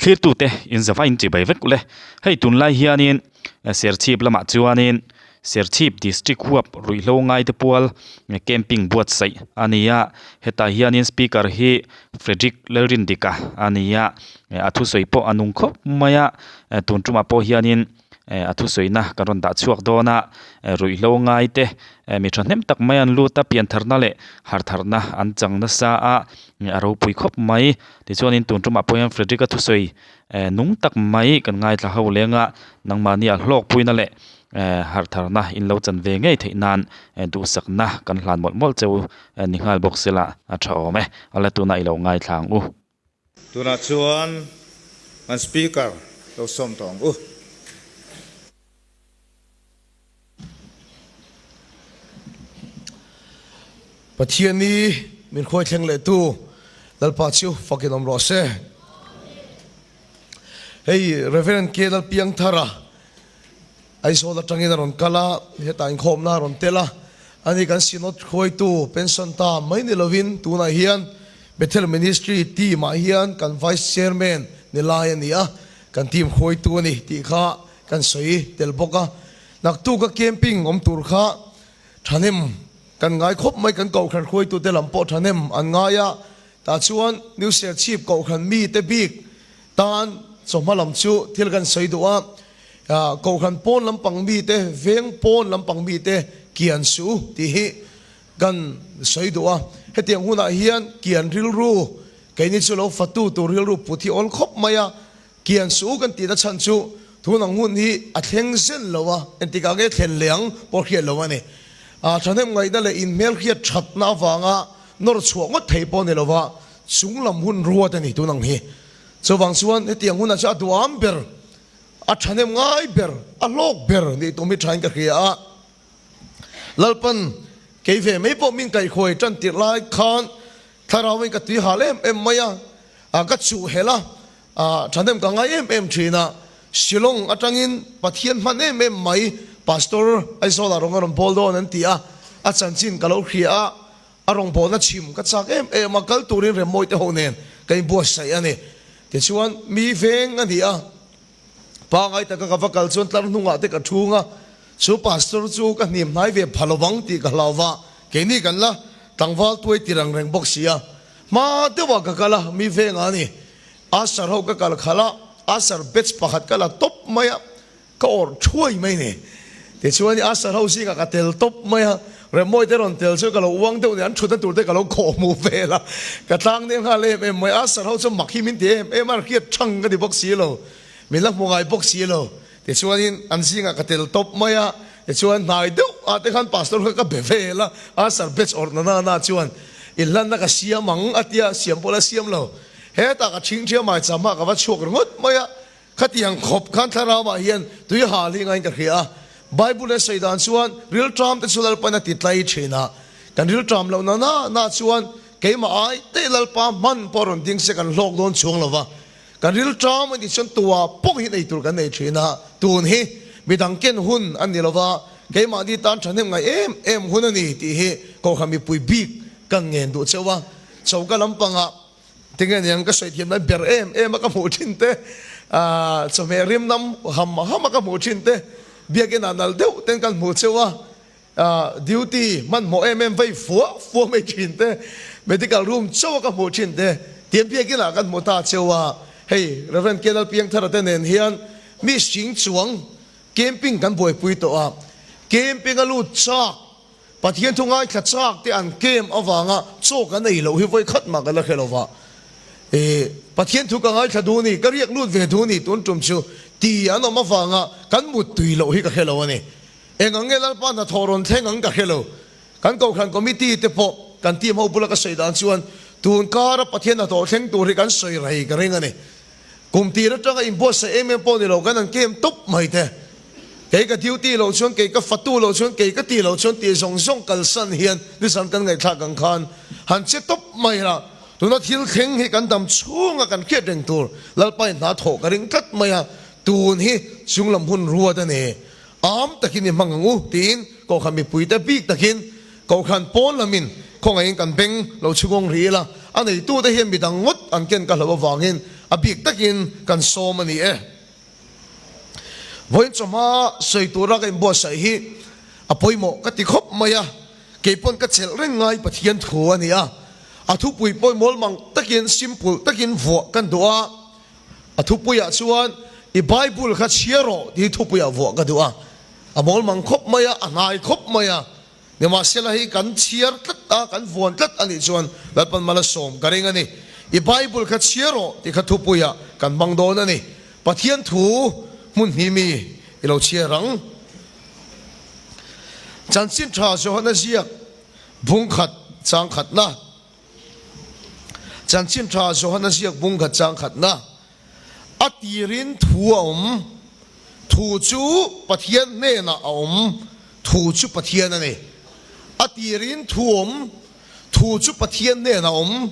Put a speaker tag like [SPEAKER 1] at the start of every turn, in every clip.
[SPEAKER 1] Thlirtute in zava in chibai vek ule. Hei tunlai hianin Serchhip lamah chuanin Serchhip District huap ruihhlo ngaite pual camping buatsaih a ni a, hetah hianin speaker hi Frederick Lalrindika a ni a, a thusawi pawh a nung khawp mai a, tun tumah pawh hianin a thusawi na kan rawn dah chhuak dawn a, ruihhlo ngaite mi thahnem tak mai an lut a, piantharna leh hartharna an chang nasa a, a ropui khawp mai. Tichuanin tun tumah pawh hian Frederick-a thusawi nung tak mai kan ngaithla ho leng a, nangmahnia hlawkpuina leh harhtharna in lo chan ve ngei theih nan duhsakna kan hlan mawlh mawlh cheu ni nghal bawk sela a tha awm e. A la tunah i lo ngaithla ang u.
[SPEAKER 2] Tunah chuan kan Speaker lo sawm tawh ang u.
[SPEAKER 3] Pathian i min khuai thleng leh tu Lalpa chu fakin awm rawh se. Hei Reverend K Lalpiangthara Aizawl atangin a rawn kal a, hetah inkhawmna a rawn tel a, ani kan Synod hruaitu pension ta mai ni lovin tunah hian Bethel Ministry team ah hian kan Vice Chairman ni lai a ni a, kan team hruaitu a ni tih kha Kan sawi tel bawk a, naktuk a camping awm tur kha thahnem kan ngai khawp mai, kan kohhran hruaitute lam pawh thahnem an ngai a, tah chuan New Serchhip kohhran mite bik tan chawhma lam chu thil kan sawi duh a, kohhran pawn lampang mite, veng pawn lampang mite kian suh tih hi kan sawi duh a, hetiang hunah hian kian rilru keini chu lo fatu tur rilru put hi awl khawp mai a, Kian suh kan tihna chhan chu tun ang hun hi a thleng zen lo a, engtikah nge thlen leh ang pawh hriat lo a ni. A thahnem ngaihna leh inhmel hriat thatna avanga nawr chhuah ngawt thei pawh a ni lo va, chung lam hun ruat a ni tun ang hi. Chuvang chuan hetiang hunah chuan a duham ber, a thahnem ngai ber, a hlawk ber nih tum hi thain ka hria a. Lalpan kei ve mai pawh min kaihhuai tan tirh lai khan thlarauin ka tui hal em em mai a, ka chuh helh a, Thahnem ka ngai em em thin a, Shillong atangin Pathian hman em em mai Pastor Aizawlah rawng a rawn bawl dawn an ti a, a chanchin ka lo hria a, a rawngbawlna chhim ka chak em em a, kal turin Remmawi te ho nen ka inbuatsaih a ni. Tichuan mi veng a ni a, pangai taka ka va kal chuan tlar hnungah te ka thung a, chu Pastor chu ka hnim hnai ve pha lovang tih ka hlau va, keini kan la tlangval tuai tir ang reng bawk si a, hma deuhah ka kal a, mi vengah a ni. Asar ho ka kal khalh a, Asar batch pakhat ka la tawp mai a, ka awrh thuai mai ni. Tichuan Asar ho zingah ka tel tawp mai a, Remmawi te rawn tel chu ka lo uang deuh nen an thutna tur te ka lo khawh hmuh vel a, ka tlang nel nghal em em mai. Asar ho chu mak hi min ti em em a, hriat thang ka ti bawk si lo, min la hmu ngai bawk si lo. Tichuanin an zingah ka tel tawp mai a, tichuan hnai deuh ah te khan pastor kha ka be vel a, Asar batch awrh na na na chuan inhlanna ka siam ang a tia, siam pawh la siam lo. Hetah ka thingthia mai cham a, ka va chhuak ringawt mai a, khatiang khawp khan thlarau ah hian tui hal hi ngaiin ka hria a, Bible a sawi dan chuan rilṭam te chu Lalpan a ti tlai thin a, kan rilṭam loh na na na chuan keimah ai te Lalpa hman pawh rawn ding se kan hlawk dawn chuang lo va, kan rilṭam a nih chuan tua pawh hi nei tur kan nei thin a, tun hi midang ken hun a ni lo va, keimahni tan thahnem ngai em em hun a ni tih hi Kohhran mipui bik kan ngen duh cheuh a, choka lampangah Tinge niang ka sawi thiam lai ber em em a ka hmuh thin te, chawhmeh rim nam ham ham a ka hmuh thin te, biakin ah nal deuh ten kan hmuh cheu a, duty hmanhmawh em em vei fua fua mai thin te, medical room chauh a ka hmuh thin te, tiang biakin ah kan hmu ta cheu a, hei Rev. K. Lalpiangthara te nen hian mi hring chuang camping kan buaipui tawh a, camping a lut chak Pathian thu ngaithla chak te an kem avanga chaw kan ei loh hi vawi khat mah ka la hre lo va. E, Pathian thu ka ngaithla duh ni, ka riak lut ve duh ni tun tum chu ti an awm avanga kan mut tui loh hi ka hre lo a ni. Eng ang nge Lalpa hnathawh rawn thleng ang ka hre lo. Kan Kohhran Committee te pawh kan team ho bula ka sawi dan chuan tun kara Pathian hnathawh thleng tur hi kan sawi rei ka ring a ni. Kum tir atanga inbuatsaih em em pawh ni lo kan an kem tawp mai te. Kei ka duty loh chuan, kei ka fatu loh chuan, kei ka ti loh chuan tih zawng zawng kalsan hian nizan kan ngaihthlak ang khan han che tawp mai la. Tuna thil thleng hi kan dam chhunga kan hriat reng tur Lalpa in hna thawh ka ring tlat mai a, tun hi chunglam hun ruat a ni. Am takin i hmang ang u tiin Kohhran mipuite bik takin Kohhran pawn lamin khawngaihin kan beng lo chhungawng rih ila, a neitute hian midang ngawt an ken ka hloh avangin. a bik takin kan sawm a ni e. Vawiin chawhma sawi tura ka inbuatsaih hi a pawimawh ka ti khawp mai a, kei pawn ka chelh reng ngai Pathian thu a ni a, a thupui pawimawlh mang takin simple takin vuah kan duh a, a thupuiah chuan i Bible kha chhiar rawh tih hi thupuiah vuah ka duh a, a mawlmang khawp mai a, a hnai khawp mai a. Nimahsela hi kan chhiar tlat a, kan vuan tlat a nih chuan Lalpan mal a sawm ka ring a ni. I Bible kha chhiar rawh tih kha thupuiah kan hmang dawn a ni. Pathian thu hmun hnih mi i lo chhiar ang. Chanchin tha Johana ziak bung khat chang khatna. Chanchin tha Johana ziak bung khat chang khatna. A tirin thu a awm, thu chu Pathian hnenah a awm, thu chu Pathian a ni. A tirin thu awm, thu chu Pathian hnenah a awm,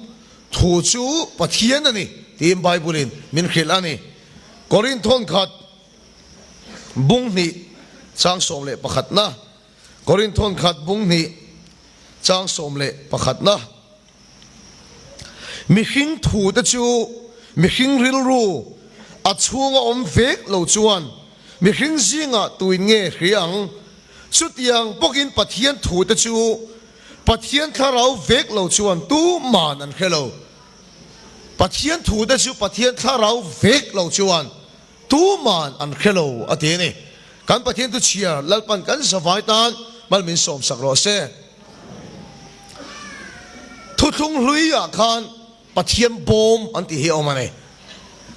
[SPEAKER 3] thu chu Pathian a ni tiin Bible-in min hrilh a ni. Korinthon khat bung hnih chang 11na, Korinthon khat bung hnih chang 11na. Mihring thute chu mihring rilru a chhunga awm vek lo chuan mihring zingah tuin nge hria ang? Chutiang bawkin Pathian thute chu Pathian thlarau vek lo chuan tuman an hre lo. Pathian thute chu Pathian thlarau vek lo chuan tuman an hre lo a ti a ni. Kan Pathian thu chhiar Lalpan kan zavai tan mal min sawmsak rawh se. Thuthlung hluiah khan Pathian bawm an tih hi a awm a ni.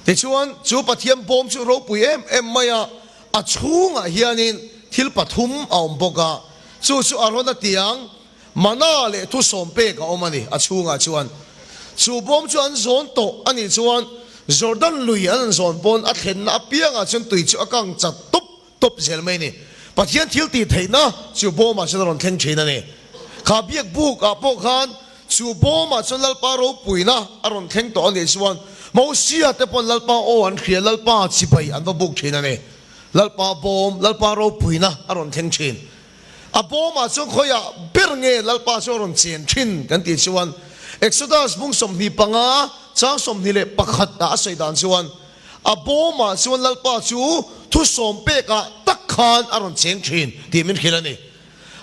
[SPEAKER 3] Tichuan, chu Pathian bawm chu ropui em em mai a, a chhungah hianin thil pathum a awm bawk a, chu chu Arona tiang, Mana leh thusawm pek a awm a ni a chhungah chuan. Chu bawm chu an zawn tawh a nih chuan Jordan lui an an zawn pawn a thlenna apiangah chuan tui chu a kang chat tawp tawp zel mai a ni. Pathian thil tih theihna chu bawmah chuan a rawn thleng thin a ni. Kha biak buk ah pawh khan chu bawmah chuan Lalpa ropuina a rawn thleng tawh a nih chuan Mosia te pawn Lalpa aw an hria Lalpa chibai an va buk thin a ni. Lalpa bawm, Lalpa ropuina a rawn thleng thin. A bawmah chuan khawiah ber nge Lalpa chu a rawn chen thin kan tih chuan Exodus bung 25 chang 21 ah a sawi dan chuan a bawmah chuan Lalpa chu thu sawm pekah tak khan a rawn cheng thin tih min hrilh a ni.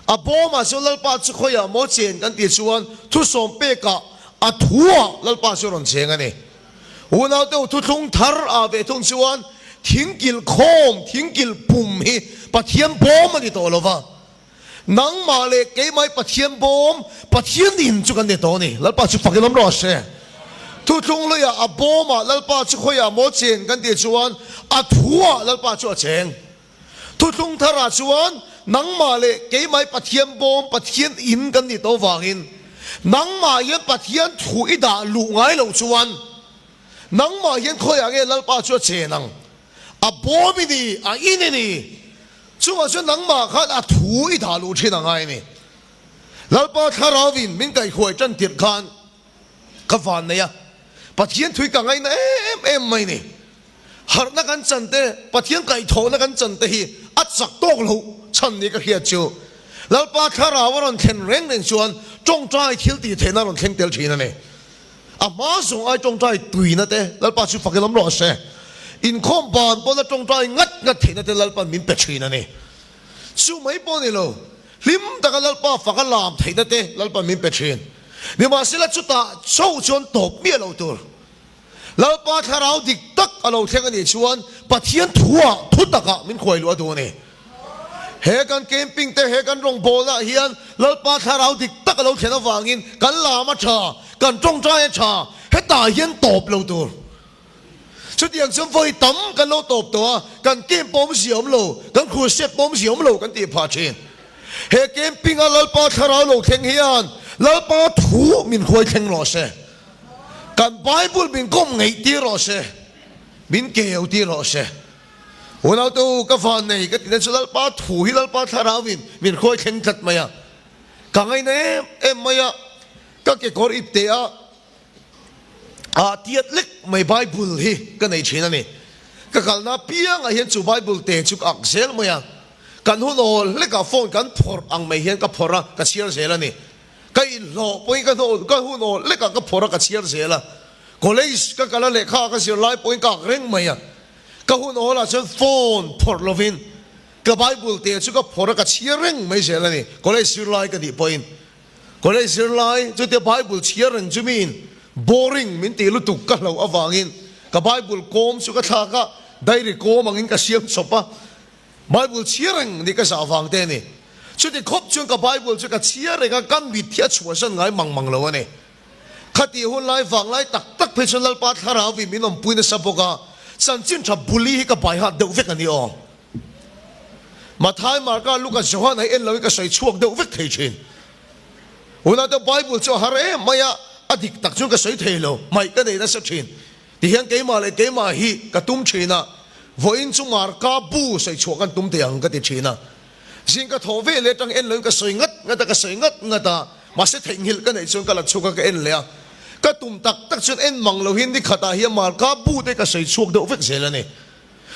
[SPEAKER 3] A bawmah chuan Lalpa chu khawiah maw chen kan tih chuan thu sawm pekah a thuah Lalpa chu a rawn cheng a ni. Unau te u thuthlung thar ah ve thung chuan thingkilh khawm, thingkilh pum hi Pathian bawm a ni tawh lo va. Nangmah leh keimah hi Pathian bawm, Pathian in chu kan ni tawh a ni. Lalpa chu fak in awm rawh se. Thuthlung hluiah a bawmah Lalpa chu khawiah maw chen kan tih chuan a thuah Lalpa chu a cheng. Thuthlung tharah chuan nangmah leh keimah hi Pathian bawm, Pathian in kan nih tawh vangin nangmah hian Pathian thu i dah luh ngai loh chuan nangmah hian khawiah nge Lalpa chu a chen ang? A bawm i ni, a in i ni. Chungah chuan nangmah khan a thu i dah luh thin a ngai a ni. Lalpa Thlarauin min kaihhuai tan tirh khan ka van nei a, Pathian thu hi ka ngaina em em mai ni. Harhna kan chan te, Pathian kaihthawhna kan chan te hi a chak tawk loh chhan ni ka hriat chu. Lalpa Thlarau a rawn thlen reng reng chuan tawngtai thil tih theihna a rawn thleng tel thin a ni. A hma zawng ai tawngtai tuina te Lalpa chu fak in awm rawh se. Inkhawm ban pawn a tawngtai ngat ngat theihna te Lalpan min pe thin a ni. Chu mai pawh ni lo, hlim taka Lalpa fak a lam theihna te Lalpan min pe thin. Nimahsela chutah chauh chuan tawp miah lo tur. Lalpa thlarau dik tak a lo thleng a nih chuan Pathian thuah thu takah min khuai luh a duh a ni. He kan camping te, he kan rawngbawlnaah hian Lalpa thlarau dik tak a lo thlen avangin kan lam a tha, kan tawngtai a tha, hetah hian tawp lo tur. Chutiang chuan vawi tam kan lo tawp tawh a, kan camp pawh awmzia awm lo, kan crusade pawh awmzia awm lo kan tih phah thin. He camping a Lalpa thlarau lo thleng hian Lalpa thu min hruai thleng rawh se. Kan Bible min kawm ngeih tir rawh se, min keu tir rawh se. Unau te u, ka van nei ka tihna chu Lalpa thu hi Lalpa thlarauin min hruai thleng tlat mai a. Ka ngaina em em mai a, ka kekawr ip teh a, ah tiat lek mai Bible hi ka nei thin a ni. Ka kalna apiangah hian chu Bible te chu ka ak zel mai a, kan hun awl hlekah phone kan phawrh ang mai hian ka phawrh a, ka chhiar zel a ni. Ka inhlawh pawhin ka hnawh ka hun awl lekah ka phawrh a ka chhiar zel a. College ka kal a lehkha ka zir lai pawhin ka ak reng mai a. Ka hun awl ah chuan phone phawrh lovin ka Bible te chu ka phawrh a ka chhiar reng mai zel a ni. College zirlai ka nih pawhin College zirlai chutia Bible chhiar reng chu miin boring min tih lutuk ka hlauh avangin ka Bible kawm chu ka thlak a, diary kawm angin ka siam chawp a, Bible chhiar reng nih ka zah vang te a ni. Chuti khawp chuan ka Bible chu ka chhiar reng a, ka mit hi a chhuahsan ngai mang mang lo a ni. Khatih hun lai vang lai tak tak phei chuan Lalpa Thlarauvi min awmpui nasa bawk a, chanchin tha buli hi ka baihat deuh vek a ni aw. Mathai, Marka, Luka, Johan hi en loin ka sawi chhuak deuh vek thei thin. Unau te Bible chu a har em mai a, a dik tak chuan ka sawi thei lo, hmaih ka nei nasa thin. Tihian keimah leh keimah hi ka tum thin a, vawiin chu Marka bu sawi chhuah kan tum teh ang ka ti thin a. Zing ka thawh ve leh atang en loin ka sawi ngat ngat a, ka sawi ngat ngat a, mahse theihnghilh ka neih chuan ka la chhuk a, ka en leh a. Ka tum tak tak chuan en mang lohin ni khatah hian Marka bu te ka sawi chhuak deuh vek zel a ni.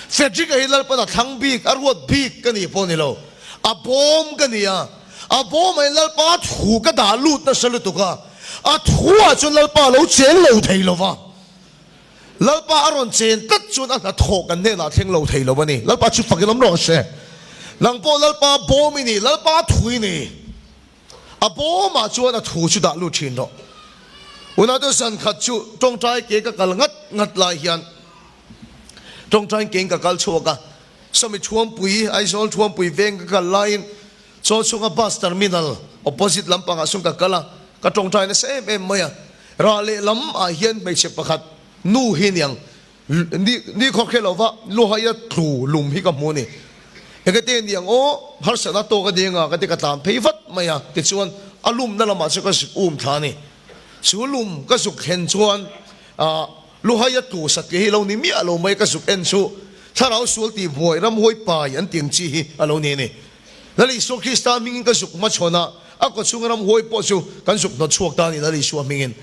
[SPEAKER 3] Frederick-a hi Lalpan a thlang bik, a ruat bik ka nih pawh ni lo. A bawm ka ni a, a bawmah hian Lalpa thu ka dah lut nasa lutuk a, a thuah chuan Lalpa a lo chen lo thei lo va. Lalpa a rawn chen tlat chuan a hnathawh kan hnenah thleng lo thei lo a ni. Lalpa chu fakin awm rawh se. Nang pawh Lalpa bawm i ni, Lalpa thu i ni. A bawmah chuan a thu chu dah lut thin rawh. Unau zan khat chu tawngtai ke ka kal ngat ngat lai hian tawngtai kein ka kal chhuak a, sawmi Thuampui, Aizawl Thuampui veng ka kal laiin chaw chhunga bus terminal opposite lampangah sawn ka kal a, ka tawngtai nasa em em mai a. Rah lehlam ah hian hmeichhe pakhat nu hi niang Ni ni khaw hre lova luhaia tlu lum hi ka hmu a ni. Enge te ni ang aw, harsatna tawk a deng a ka ti ka tlan phei vat mai a, tichuan a lumna lamah chuan ka zuk um thla a ni. Chu lum ka zuk thlen chuan ah luhaia tlu satliah hi lo ni miah lo mai ka zuk en chu thlarau sual tih buai ramhuai pai an tih ang chi hi a lo ni a ni. Lal Isua Krista hmingin ka zuk hmachhawn a, a kawchhunga ramhuai pawh chu kan zuk hnawt chhuak ta a ni Lal Isua hmingin.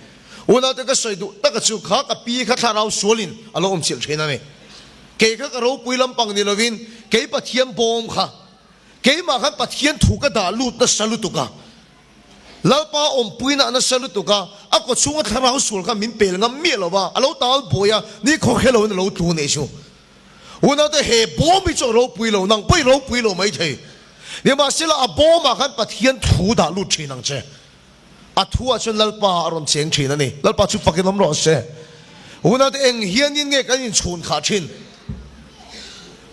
[SPEAKER 3] Unaute ka sawi duh taka chu kha ka pi kha thlarau sualin a lo awm chilh thin a ni. Kei kha ka ropui lampang ni lovin kei Pathian bawm kha keimah khan Pathian thu ka dah lut nasa lutuk a, Lalpa awmpuina nasa lutuk a, a kawchhunga thlarau sual kha min pel ngam miah lo va, a lo tal buai a, ni khawkhe loin a lo tlu nei chu. Unaute he bawm hi chu a ropui lo, nang pawh i ropui lo maithei. Nimahsela a bawmah khan Pathian thu dah lut thin ang che. A thuah chuan Lalpa a rawn cheng thin a ni. Lalpa chu fakin awm rawh se. Unate eng hianin nge kan inchhun khah thin?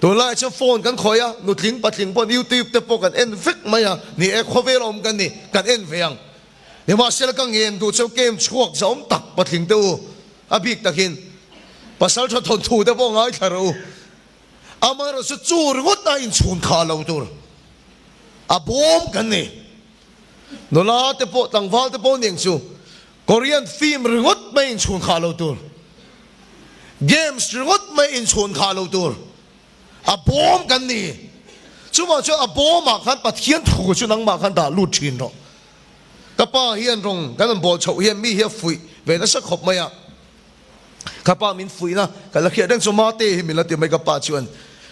[SPEAKER 3] Tunlaiah chuan phone kan khawih a, nutling patling pawh YouTube te pawh kan en vek mai a, ni e khawvel awm kan ni, kan en ve ang. Nimahsela ka ngen duh cheu game chhuak zahawm tak patling te u, a bik takin pasal tha thawnthu te pawh ngaithla rawh u. Amaherawhchu chu ringawt a inchhun khah lo tur a bawm kan ni. Nula te pawh tlangval te pawh aniang chu Korean film ringawt mai inchhun khah lo tur, games ringawt mai inchhun khah lo tur a bawm kan ni. Chuvang chuan a bawmah khan Pathian thu chu nangmah khan dah lut thin rawh. Ka pa hian rawng kan rawn bawl chhoh hian mi hi a fuih ve nasa khawp mai a. Ka pa min fuihna ka la hriat reng chu Mate hi min la ti mai ka pa chuan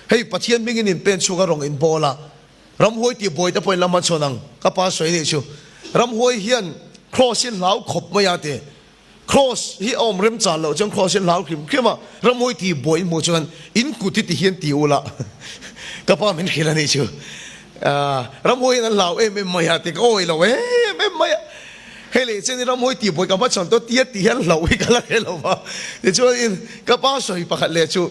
[SPEAKER 3] hei Pathian hmingin in pen chhung a rawng in bawl a, Ramhuai tih buai te pawhin la hmachhawn ang, ka pa sawi anih chu. Ramhuai hian Kraws hi hlau khawp mai a ti. Kraws hi a awm remchan loh chuan Kraws hi hlau hrim hrim a, Ramhuai tih buai hmuh chuan in kut hi ti hian ti ula ka pa min hrilh anih chu. Ramhuai hian an hlau em em mai a ti, ka awi lo em em mai a. Hei leh chen hi Ramhuai tih buai ka hmachhawn tawh tia ti hian hlauh hi ka la hre lo va. Tichuan ka pa sawi pakhat leh chu.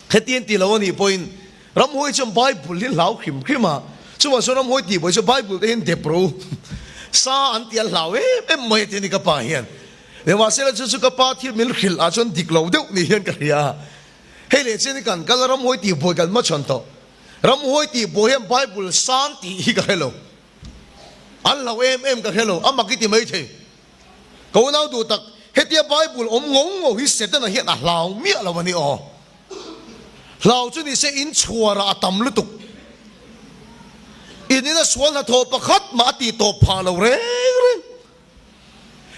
[SPEAKER 3] Hetiang ti lo a nih pawhin ramhuai chuan Bible hi hlau hrim hrim a, chuvang chuan ramhuai tih pawh hi chu Bible te hian dep ro sa an tih a hlau em em mai a ti a ni ka pa hian. Nimahsela chu chu ka pa thil min hrilh ah chuan dik lo deuh ni hian ka hria a. Hei leh chian hi kan kal a ramhuai tih buai kan hmachhawn tawh. Ramhuai tih buai hian Bible sang tih hi ka hre lo. An hlau em em ka hre lo, a mak i ti maithei. Ka unau duh tak, hetia Bible awm ngo ngo hi Setana hian a hlau miah lo a ni aw. Hlau chu nise in chhuarah a tam lutuk. In ina sual hnathawh pakhat mah a tih tawp phah lo reng reng.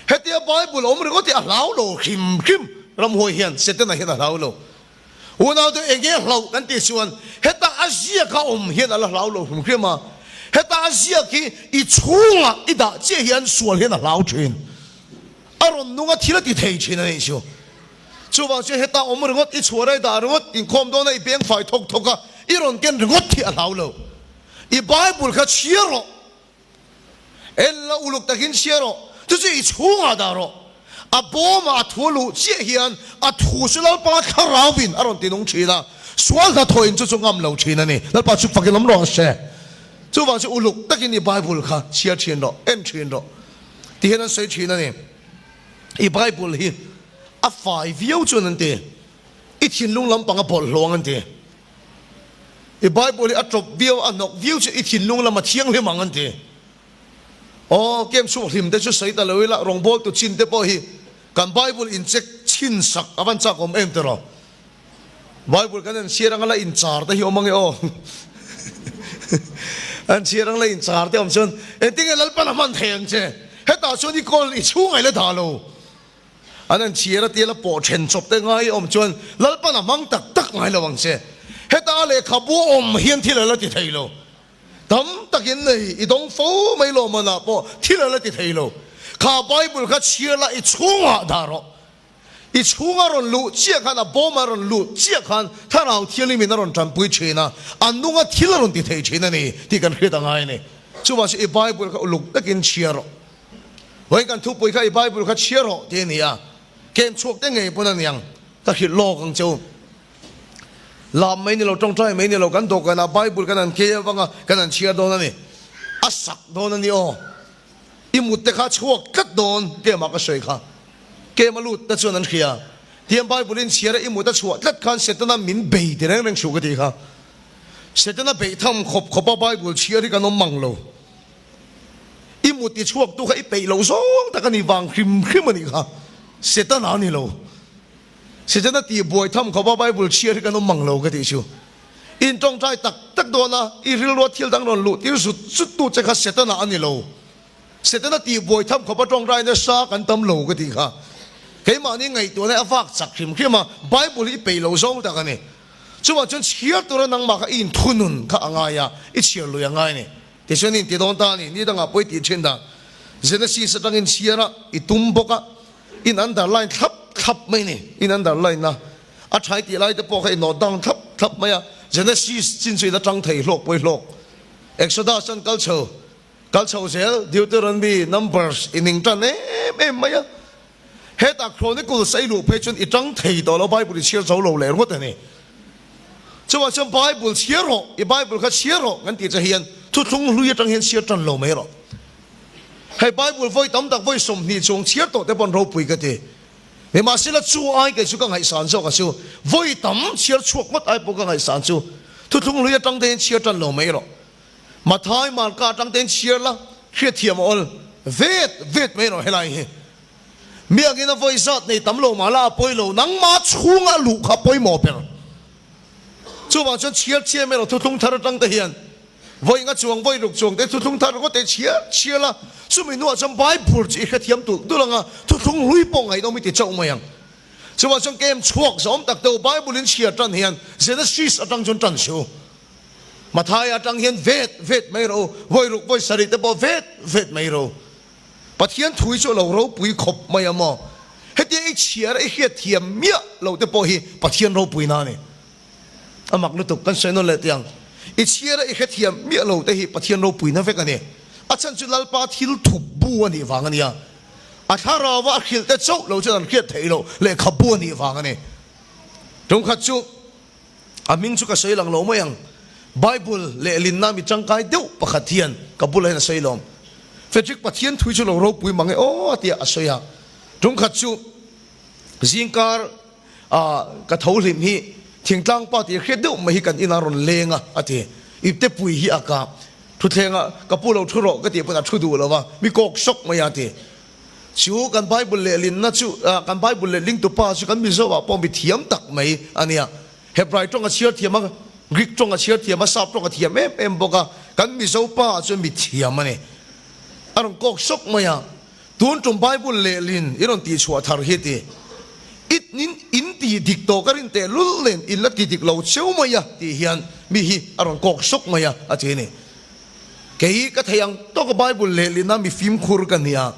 [SPEAKER 3] Hetia Bible awm ringawt hi a hlau lo hrim hrim ramhuai hian Setana hian a hlau lo. Unau te enge hlauh kan tih chuan heta a ziak a awm hian a la hlau lo hrim hrim a, heta a ziak hi i chhungah i dah chiah hian sual hian a hlau thin. A rawn nung a thil a ti thei thin a nih chu. Chuvang chuan heta awm ringawt, i chhuah rai dah ringawt, inkhawm dawna i beng fai thawk thawk a, i rawn ken ringawt hi a hlau lo. I Bible kha chhiar rawh. En la uluk takin chhiar rawh. Chu chu i chhungah dah rawh. A bawmah a thu a luh chiah hian a thu chu Lalpa thlarauin a rawn ti nung thin a, sual hnathawhin chu chu ngam lo thin a ni. Lalpa chu fakin awm rawh se. Chuvang chu uluk takin i Bible kha chhiar thin rawh, en thin rawh. Ti hian an sawi thin a ni. I Bible hi a fai viau chuan an ti. I thinlung lampang a bawlhhlawng an ti. I Bible hi a tawp viau, a hnawk viau chu i thinlung lam a thianghlim ang an ti. Aw, kem chhuak hlim te chu sawi ta lo ila, rawngbawltu chin te pawh hi kan Bible in check chhin sak a van chak awm em tiraw? Bible kan en chhiar anga la in char te hi awm ange aw. An chhiar anga la in char te awm chuan engtinge Lalpan a hman thei ang che? Hetah chuan i kawl i chhungai la dah lo. An an chhiar a tia la pawh then chawp te ngai awm chuan Lalpan a hmang tak tak ngai lo ang che. Heta a lehkhabu awm hian thil a la ti thei lo. Tam takin nei i dawng fo mai lo manah pawh thil a la ti thei lo. Kha Bible kha chhiar la i chhungah dah rawh. I chhunga rawn luh chiah khan, a bawma rawn luh chiah khan Thlarau Thianghlimin a rawn tanpui thin a, a nunga thil a rawn ti thei thin a ni tih kan hriat a ngai a ni. Chuvang chu i Bible kha uluk takin chhiar rawh. Vawiin kan thupui kha i Bible kha chhiar rawh tih a ni a, kem chhuak te ngei pawn a niang, ka hrilh lawk ang che u. Lam mai ni lo, tawngtai mai ni lo, kan dawhkanah Bible kan han kei avanga kan han chhiar dawn a ni. A sak dawn a ni aw. I mut te kha chhuak tlat dawn kemah ka sawi kha. Kem a lut te chuan an hria. Tiang Bible in chhiar a i mut a chhuah tlat khan Setana min bei ti reng reng suh ka tih kha. Setana beih tham khawp khawp a Bible chhiar hi kan awm mang lo. I mut i chhuak tu kha i peih loh zawng tak a ni vang hrim hrim a nih kha. Setana a ni lo. Setana tih buai tham khawp a Bible chhiar hi kan awm mang lo ka tih chu. In tawngtai tak tak dawn a, i rilrua thil dang rawn luh tir zut zut tu che kha Setana a ni lo. Setana tih buai tham khawp a tawngtai nasa kan tam lo ka tih kha. Keimahni ngaihtuahna a vak chak hrim hrim a, Bible hi i peih lo zawng tak a ni. Chuvang chuan chhiar tura nangmah kha i inthunun kha a ngai a, i chhiar lui a ngai a ni. Tichuan i inti dawn ta a ni, ni dangah pawh i tih thin dan. Genesis atangin chhiar a, i tum bawk a, in underline thlap thlap mai a ni, in underline a. A thai tih lai te pawh kha i nawt down thlap thlap mai a, Genesis chin chu i la tang thei hlawk pawi hlawk. Exodus an kal chho, kal chho zel, Deuteronomy, Numbers i ning tan em em mai a. Hetah Chronicles a i luh phei chuan i tang thei tawh lo, Bible i chhiar zo lo leh ringawt a ni. Chuvang chuan Bible chhiar rawh, i Bible kha chhiar rawh kan tih che hian thuthlung hlui atang hian chhiar tan lo mai rawh. Hei Bible vawi tam tak vawi 20 chuang chhiar tawh te pawh an ropui ka ti. Nimahsela chu ai kei chu ka ngaihsan zawk a chu, vawi tam chhiar chhuak ngawt ai pawh ka ngaihsan chu, thuthlung hlui atang te hian chhiar tan lo mai rawh. Mathai Marka atang te hian chhiar la, hriatthiam a awl vet vet mai rawh helai hi. Mi angin a vawi zat nei tam lo mah la a pawi lo, nangma chhunga a luh kha a pawimawh ber. Chuvang chuan chhiar chiam erawh thuthlung thar atang te hian Vawi nga chuang, vawi ruk chuang te thuthlung thar ringawt te chhiar chhiar la, chumi hnuah chuan Bible chu i hrethiam tulh tulh ang a, thuthlung hlui pawh ngaihnawm i ti chauh mai ang. Chuvang chuan kem chhuak zawm tak te u Bible in chhiar tan hian Genesis atang chuan tan suh u. Mathaia atang hian vet vet mai rawh u, vawi ruk vawi sarih te pawh vet vet mai rawh u. Pathian thui chu a lo ropui khawp mai a maw? Hetia i chhiar a i hriatthiam miah lo te pawh hi Pathian ropuina a ni. A mak lutuk, kan sawi nawn leh teh ang. I chhiar a i hrethiam miah lo te hi Pathian ropuina vek a ni. A chhan chu Lalpa thil thup bu a nih vang a nia. A thlarau a hrilh te chauh lo chuan an hriat theih loh lehkha bu a nih vang a ni. Tumkhat chu a hming chu ka sawi lang lo mai ang. Bible lehlinna mi tangkai deuh pakhat hian ka bulah hian a sawi lawm. Frederick Pathian thui chu lo ropui mang e aw a tia a sawi a. Tumkhat chu zingkar A, ka tho hlim hi thingtlang pa tih hriat deuh mai hi kan inah rawn leng a, a ti. Ipte pui hi a kap. Thuthleng a, ka pu lo thu rawh ka tih pawn a thu duh lo va, mi kawk sawk mai a, a ti. Chu kan Bible lehlinna chu, kan Bible lehling tupa chu kan Mizo ah pawh mi thiam tak mai a nia. Hebrai tawng a chhiar thiam a, Greek tawng a chhiar thiam a, Sap tawng a thiam em em bawk a, kan Mizo pa ah chuan mi thiam a ni. A rawn kawk sawk mai a. Tun tum Bible lehlin i rawn tihchhuah thar hi ti. I in in ti dik tawh ka rin teh lul nen in la ti dik lo cheu mai a tih hian mi hi a rawn kawk sawk mai a a ti a ni. Kei ka thei ang tawk a Bible lehlin a mi fimkhur ka nia.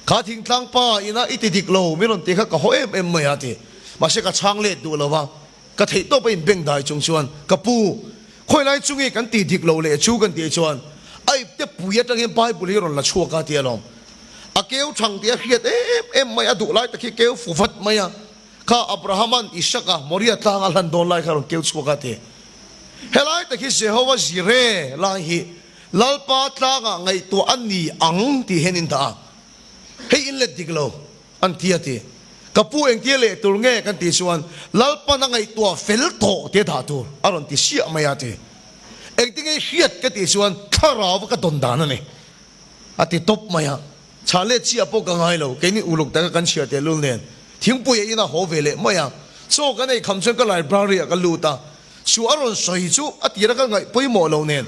[SPEAKER 3] Kha thingtlang pa ina i ti dik lo mi rawn ti kha ka haw em em mai a ti. Mahse ka chhang let duh lo va, ka theih tawp a inbeng dai chung chuan ka pu, khawi lai chu nge kan ti dik lo leh chu kan tih chuan a ipte pui atang hian Bible hi rawn la chhuak a ti alawm. A keu thang tih a hriat em em mai a, duh lai tak hi keu fu vat mai a, kha Abrahama'n Isaka Moria tlang a hlan dawn lai kha rawn keu chhuak a ti. Helai tak hi Jehovah Jireh lai hi Lalpa tlangah ngaihtuah a ni ang tih hian in dah a, hei in let dik lo an ti a ti. Ka pu engtia leh tur nge kan tih chuan Lalpan a ngaihtuah fel tawh tia dah tur a rawn ti siah mai a ti. Engtinge i hriat ka tih chuan thlarau va ka dawn dan a ni a ti tawp mai a. Chhah let chiah pawh ka ngai lo, keini uluk taka kan chhiar tehlul nen thingpui a inah haw ve leh mai a. Chaw kan ei kham chuan ka library ah ka lut a, Chu a rawn sawi chu a tira ka ngaih pawimawh lo nen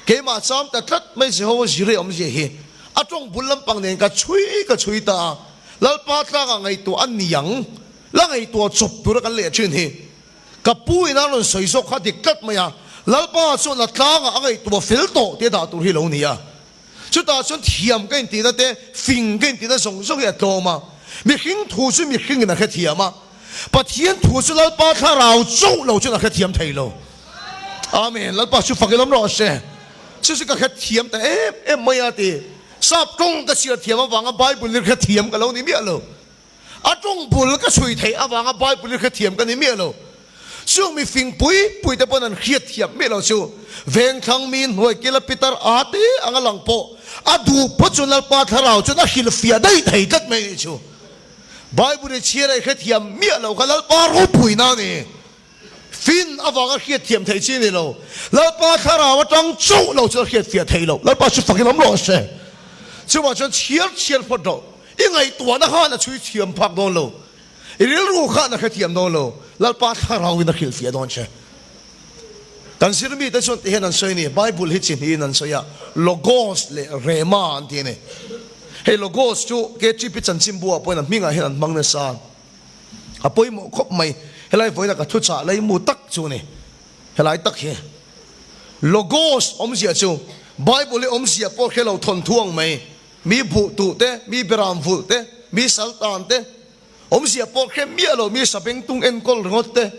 [SPEAKER 3] keimah cham ta tlat mai Jehovah Jireh awmzia hi a tawng bul lampang nen ka chhui ka chhui ta a, Lalpa tlangah ngaihtuah a niang la ngaihtuah chawp tura kan leh thin hi ka pu in a rawn sawi zawk kha dik tlat mai a, Lalpa chuan a tlangah a ngaihtuah fel tawh tia dah tur hi lo ni a. Chutah chuan thiam ka intihna te, fing ka intihna zawng zawng hi a tlawm a. Mihring thu chu mihringin a hrethiam a, Pathian thu chu Lalpa thlarau chauh lo chuan a hrethiam thei lo. Amen. Lalpa chu fak ilawm rawh se. Chu chu ka hrethiam ta em em mai a ti. Sap tawng ka chhiar thiam avanga Bible hi hrethiam ka lo ni miah lo. A tawng bul ka chhui theih avanga Bible hi hrethiam ka ni miah lo. Chung mi fing pui pui te pawn an hriat thiam miah lo chu vengthlang mi hnuai kila pitar a te anga lang pawh a duh pawh chu Lalpa thlarau chuan a hrilhfiah daih thei tlat mai nih chu. Bible i chhiar a i hrethiam miah lo kha Lalpa ropuina a ni. Fin avanga hriat thiam theih chi a ni lo. Lalpa thlarau atang chauh lo chuan a hriatfiah theih loh. Lalpa chu fakin awm rawh se. Chuvang chuan chhiar chhiar phawt rawh. I ngaihtuahna khan a chhui thiam phak dawn lo. I rilru khan a hrethiam dawn lo. Lalpa thlarauin a hrilhfiah dawn che. Kan zirmite chuan tihian an sawi a ni, Bible hi chi hnihin an sawi a, Logos leh Rhema an ti a ni. Hei Logos chu KTP chanchinbu ah pawhin a hmingah hian an hmang nasa. A pawimawh khawp mai. Helai vawiina ka thuchah leimu tak chu a ni. Helai tak hi Logos awmzia chu Bible hi awmzia pawh hre lo thawnthu ang mai. Mi buh tuh te, mi beram vulh te, mi sal tan te, awmzia pawh hre miah lo mi sabengtung enkawl ringawt te,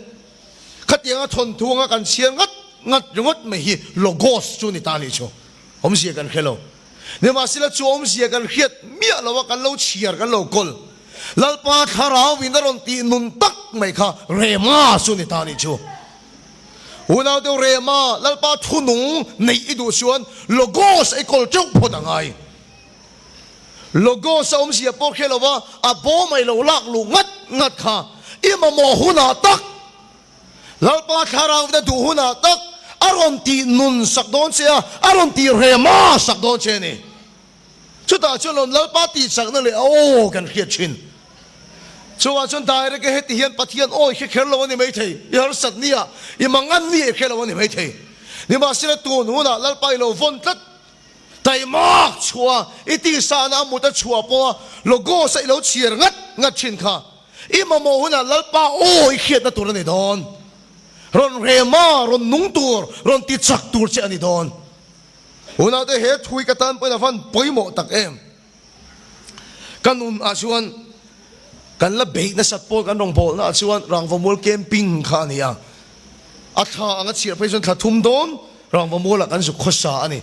[SPEAKER 3] khatianga thawnthu anga kan chhiar ngat ngat ringawt mai hi Logos chu ni ta nih chu. Awmzia kan hre lo. Nimahsela chu awmzia kan hriat miah lo a kan lo chhiar kan lo kawl. Lalpa thlarau in a rawn tih nun tak mai kha Rema chu ni ta nih chu. Unau deuh Rema, Lalpa thunung neih i duh chuan Logos i kawl teuh phawt a ngai. Logos a awmzia pawh hre lo va, a bawm a i lo lak luh ngat ngat kha i mamawh hunah tak, Lalpa thlarau na duh hunah tak a rawn tih nun sak dawn che a, a rawn tih Rema sak dawn che a ni. Chutah chuan rawn Lalpa tihchakna leh a aw kan hriat thin. Chuvang chuan direct a heti hian Pathian aw i hre kher lo a ni maithei, i harsat nia, i mangan nia i hre lo a ni maithei. Nimahsela tun hunah Lalpa i lo vawn tlat, taimak chhuah a, i tihsahna a mut a chhuah pawha logos a i lo chhiar ngat ngat thin kha i mamawh hunah Lalpa aw i hriatna tur a ni dawn. Rawn rema, rawn nung tur, rawn tichak tur che a ni dawn. Unaute he thu hi ka tan pawhin a van pawimawh tak em. Ka nun ah chuan kan la beih nasat pawl kan rawngbawlna ah chuan Rangvamual camping kha a ni a. A thla anga chhiar phei chuan thla thum dawn Rangvamual ah kan zuk khawsa a ni.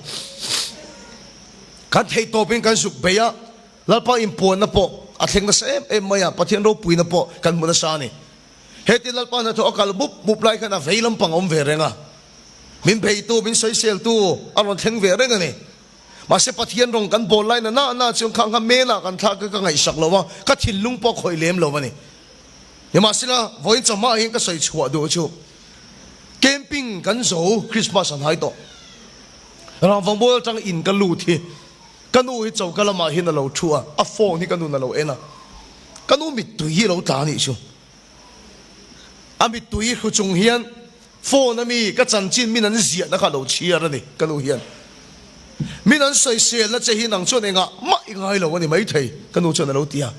[SPEAKER 3] Kan theihtawpin kan zuk beih a, Lalpa inpuanna pawh a thleng nasa em em mai a, Pathian ropuina pawh kan hmu nasa a ni. Heti Lalpa hnathawh a kal mup mup lai khan a vei lampang a awm ve reng a. Min beitu, min sawiseltu a rawn thleng ve reng a ni. Mahse Pathian rawng kan bawl lai na na na chuan khang kha mela kan thlak kha ka ngaihsak lo a, ka thinlung pawh a khawih lem lo a ni. Nimahsela, vawiin chawhma ah hian ka sawi chhuah duh chu camping kan zo Christmas an hai tawh. Rangvangmual atang in ka lut hi ka nu hi choka lamah hian a lo thu a, a phone hi ka nun a lo en a, ka nu mittui hi a lo tla a nih chu. A mittui hru chung hian phone a mi ka chanchin min an ziahna kha a lo chhiar a ni ka nu hian. Min an sawiselna che hi nang chuan engah mah i ngai lo a ni maithei ka nu chuan a lo ti a.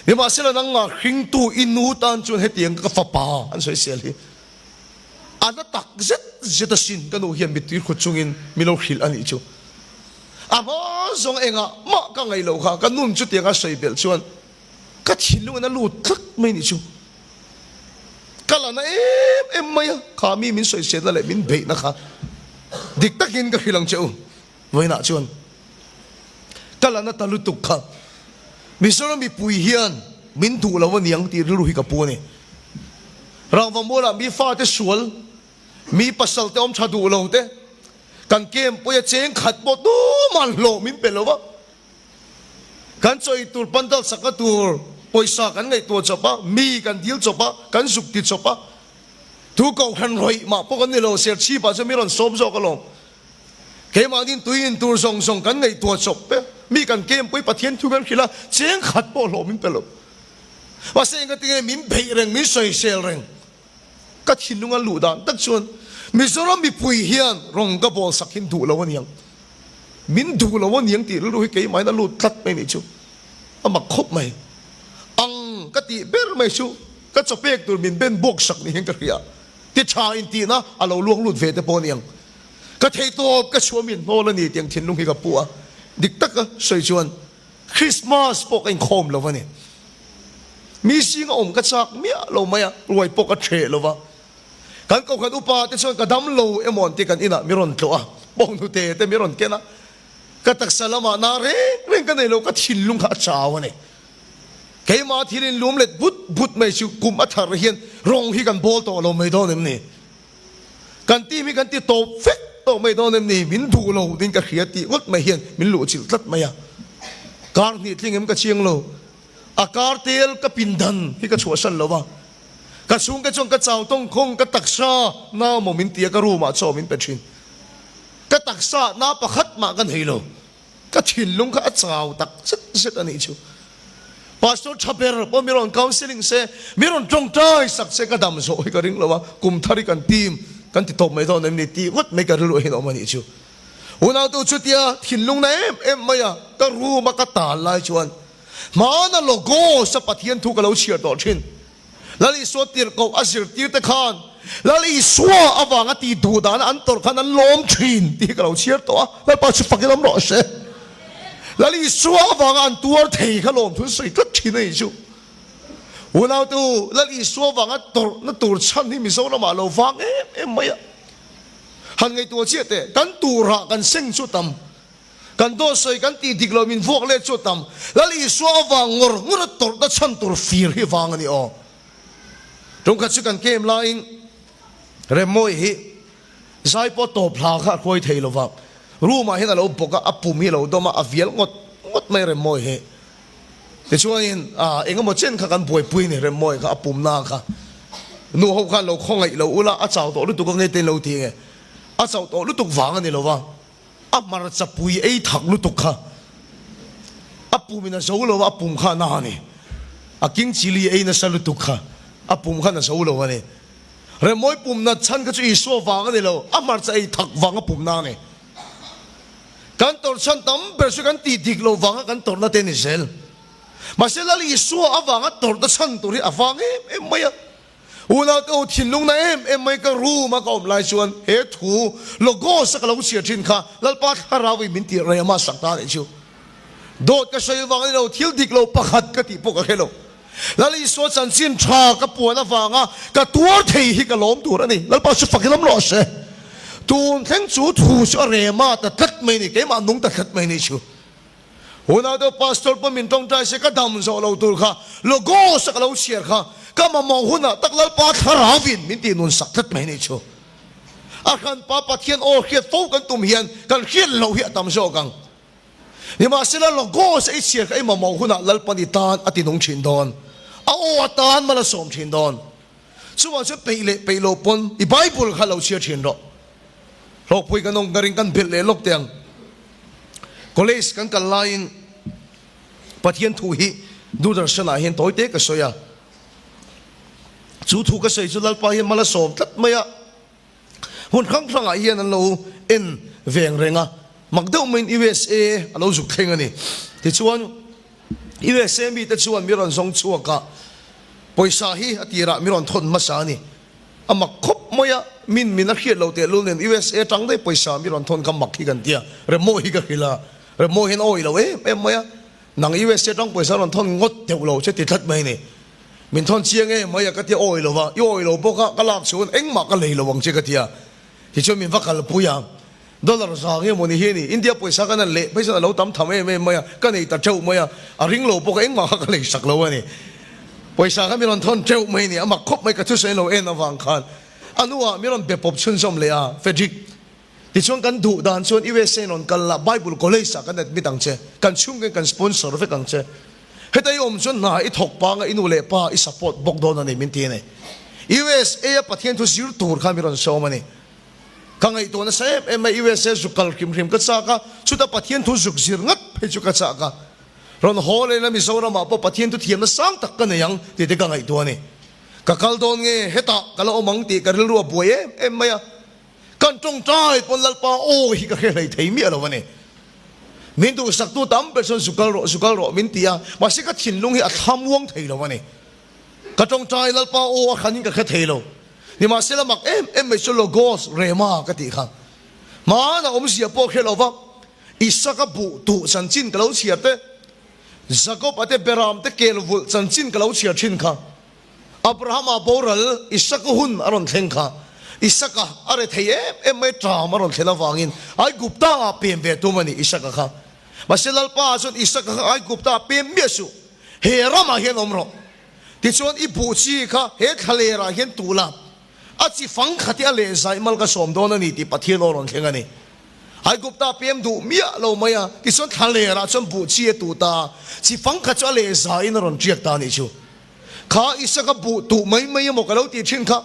[SPEAKER 3] Nimahsela nangmah hringtu i nu tan chuan hetiang ka fapa an sawisel hi a na tak zet zet asin ka nu hian mittui hru chungin min lo hrilh a nih chu. A hma. zawng engah mah ka ngaih loh kha ka nun chutiang a sawi belh chuan ka thinlung in a lut tlat mai nih chu. Ka la na em em mai a, kha mi min sawiselna leh min beihna kha dik takin ka hrilh ang che u. Vawiinah chuan ka la na ta lutuk kha Mizoram mipui hian min duh lo aniang tih rilru hi ka pu a ni. Rangvamualah mi fate sual, mi pasal te awm tha duh lo te, kan camp pawia cheng khat pawh tuman hlawh min pe lo va. Kan chawi tur pandal sakna tur pawisa kan ngaihtuah chawp a, mi kan dil chawp a, kan zuk ti chawp a, tu kohhran rawih mah pawh kan ni lo, Serchhip ah chuan mi rawn sawm zawk alawm. Keimahni tui in tur zawng zawng kan ngaihtuah chawp e, mi kan kempui Pathian thu kan hrilh a, cheng khat pawh hlawh min pe lo. Mahse engatinge min beih reng, min sawisel reng. Ka thinlung a luh dan tak chuan Mizoram mipui hian rawng ka bawl sak hin duh lo aniang, min duh lo aniang tih rilru hi keimahin a lut tlat mai nih chu a mak khawp mai. Ang ka tih ber mai chu ka chawpek tur min ben buak sak ni hian ka hria, ti tha in tihna a lo luang lut ve te pawh aniang. Ka theihtawp ka chhuah min hnawl a ni tiang thinlung hi ka pu a, dik taka sawi chuan Christmas pawh ka inkhawm lo a ni. Mi zinga awm ka chak miah lo mai a, ruai pawh ka hreh lo va. Kan kohhran upa te chuan ka dam lo emaw an ti kan inah mi rawn tlawh a, bawnghnute te mi rawn ken a. Ka taksa lamah na reng reng ka nei lo, ka thinlung kha a chau a ni. Keimah thil inlum let but but mai chu kum a thar hian rawng hi kan bawl tawh lo mai dawn em ni? Kan team hi kan ti tawp vek tawh mai dawn em ni? Min duh lo ding ka hria tih ngawt mai hian min luh chilh tlat mai a. Kar hnih tling em ka chiang lo. A kar tel ka pindan hi ka chhuahsan lo va. Ka chhungte chuan ka chau tawng khawng ka taksa nau maw min ti a ka room ah chaw min pe thin. Ka taksa na pakhat mah ka nei lo. Ka thinlung kha a chau tak zet zet a nih chu. Pastor tha ber pawh mi rawn counselling se, mi rawn tawngtai sak se ka dam zawh hi ka ring lo a, kum thar hi kan team kan ti tawp mai dawn em ni tih ngawt mai ka rilru ahin awm a nih chu. Unautu chutia thinlung na em em mai a ka room a ka tal lai chuan hmana logos a Pathian thu ka lo chhiar tawh thin. Lal Isua tirhkoh a zirtir te khan Lal Isua avanga tih duh dana an tawrh khan an lawm thin tih hi ka lo chhiar tawh a, Lalpa chu fakin awm rawh se. Lal Isua avanga an tuar thei kha lawm thun sawi tlat thin a nih chu. Unautu, Lal Isua avanga tawrhna tur chhan hi Mizoramah lo vang em em mai a. Han ngaihtuah chiah teh, kan turah kan seng chu tam. Kan dawt sawi kan tih dik lo min vuak let chu a tam. Lal Isua avang ngawr ngawr a tawrhna chhan tur fir hi vang a ni aw. Tungkhat chu kan kem laiin Remmawi hi zai pawh tawp hla kha a hruai thei lo va. Room ah hian a lo bawk a, a pum hi a lo dawm a, a vial ngawt ngawt mai Remmawi hi. Tichuanin eng emaw chen kha kan buaipui a ni Remmawi kha a pumna kha. Nu ho khan lo khawngaih lo ula a chau tawh lutuk a nge te in lo ti nge. A chauh tawh lutuk vang a ni lo va. A hmarcha pui ei thak lutuk kha a pum in a zo lo a, a pum kha a na a ni. A king chili ei nasa lutuk kha a pum khan a zo lo a ni. Remawi pum nat chhan kha chu Isua vang a ni lo, a hmarcha ei thak vang a pum na a ni. Kan tawrh chhan tam ber chu kan tih dik loh vanga kan tawrhna te a ni zel. Mahse Lal Isua avanga tawrhna chhan tur hi a vang em em mai a. Unau te u thinlung na em em mai ka room a ka awm lai chuan he thu logos a ka lo chhiar thin kha Lalpa thlarau in min tirh rei ama sak ta anih chu. Dawt ka sawi vang ani lo, thil dik lo pakhat ka tih pawh ka hre lo. Lal Isua chanchin tha ka puan avanga ka tuar thei hi ka lawm tur a ni. Lalpa chu fak i lam rawh se. Tun thleng chu thu chu a rema ta tlat mai ni, keimah nung ta tlat mai ni chu. Unau deuh pastor pawh min tawngtai se ka dam zawh lo tur kha logos a ka lo chhiar kha ka mamawh hunah tak Lalpa thlarau in min tih nun sak tlat mai ni chu. A hranpa Pathian aw hriat fo kan tum hian kan hriat loh hi a tam zawk ang. Nimahsela logos a i chhiar kha i mamawh hunah Lalpan i tan a ti nung thin dawn. A aw atan mal a sawm thin dawn. Chuvang chuan peih leh peih loh pawn i Bible kha lo chhiar thin rawh. Hlawkpui kan awm ka ring kan belh leh lawk teh ang. College kan kal laiin Pathian thu hi Doordarshan ah hian tawi te ka sawi a. Chu thu ka sawi chu Lalpa hian mal a sawm tlat mai a. Hmun hrang hrang ah hian an lo en veng reng a. Mak deuh maiin USA a lo zuk thleng a ni. Tichuan USA mite chuan mi rawn zawng chhuak a, pawisa hi a tirah mi rawn thawn hmasa a ni. A mak khawp mai a, min min a hriat lo tehlul nen USA tang daih pawisa mi rawn thawn kha mak hi kan tia, remaw hi ka hrilh a. Remawi hian a awih lo em em mai a, nang USA tang pawisa rawn thawn ngawt deuh lo che ti tlat mai a ni. Min thawn chiang em mai a ka tia awih lo va, i awih lo bawk a, ka lak chhuan engmah ka lei lo ang che ka tia. Tichuan min va kalpui a, dollar za nge maw ni hi a ni, India pawisa ka nan leh phei chuan a lo tam tham em em mai a, ka nei ta teuh mai a, a ring lo bawk a, engmah kha ka lei sak lo a ni. Pawisa kha min rawn thawn teuh mai a ni, a mak khawp mai ka thusawi lo en avang khan. A hnuah min rawn be pawp chhunzawm leh a, Frederick, tichuan kan duh dan chuan USA in rawn kal la, Bible College ah kan admit ang che, kan chhungkain kan sponsor vek ang che. Heta i awm chuan hna i thawk panga i nu leh pa i support bawk dawn a ni min ti a ni. USA a Pathian thu zir tur kha mi rawn sawm a ni. Ka ngaihtuah nasa em em a, USA zuk kal hrim hrim ka chak a, chuta Pathian thu zuk zir ngat phei chu ka chak a. Rawn haw leh la Mizoram ah pawh Pathian thu thiamna sang tak ka nei ang tih te ka ngaihtuah a ni. Ka kal dawn nge hetah ka la awm ang tih ka rilru a buai em em mai a. Kan tawngtai pawn Lalpa aw hi ka hre hlei thei miah lo a ni. Min duhsaktu tam ber chuan zu kal rawh, zu kal rawh min ti a, mahse ka thinlung hi a thlamuang thei lo a ni. Ka tawngtai Lalpa aw a hranin ka hre thei lo. Nimahsela mak em em mai chu Logos, Rhema ka tih kha. Hmana awmzia pawh hre lo va, Isaka buh tuh chanchin ka lo chhiar te, Jakob-a te Beram te kel vulh chanchin ka lo chhiar thin kha. Abrahama boral Isaka hun a rawn thleng kha. Isaka a re thei em em mai ṭam a rawn thlen avangin Aigupta ah pem ve tum a ni Isaka kha. Mahse Lalpa ah chuan Isaka kha Aigupta ah pem miah suh, he ramah hian awm rawh. Tichuan i buh chi kha he thlaler ah hian tuh la, a chi fang khat hi a leh zaih mal ka sawm dawn a ni tih Pathian aw rawn thleng a ni. Aigupta pem duh miah lo mai a, tichuan thlaler ah chuan buh chi a tuh ta, chi fang khat chu a leh zaiin a rawn ṭiak ta a nih chu. Kha Isaka buh tuh mai mai emaw ka lo tih thin kha,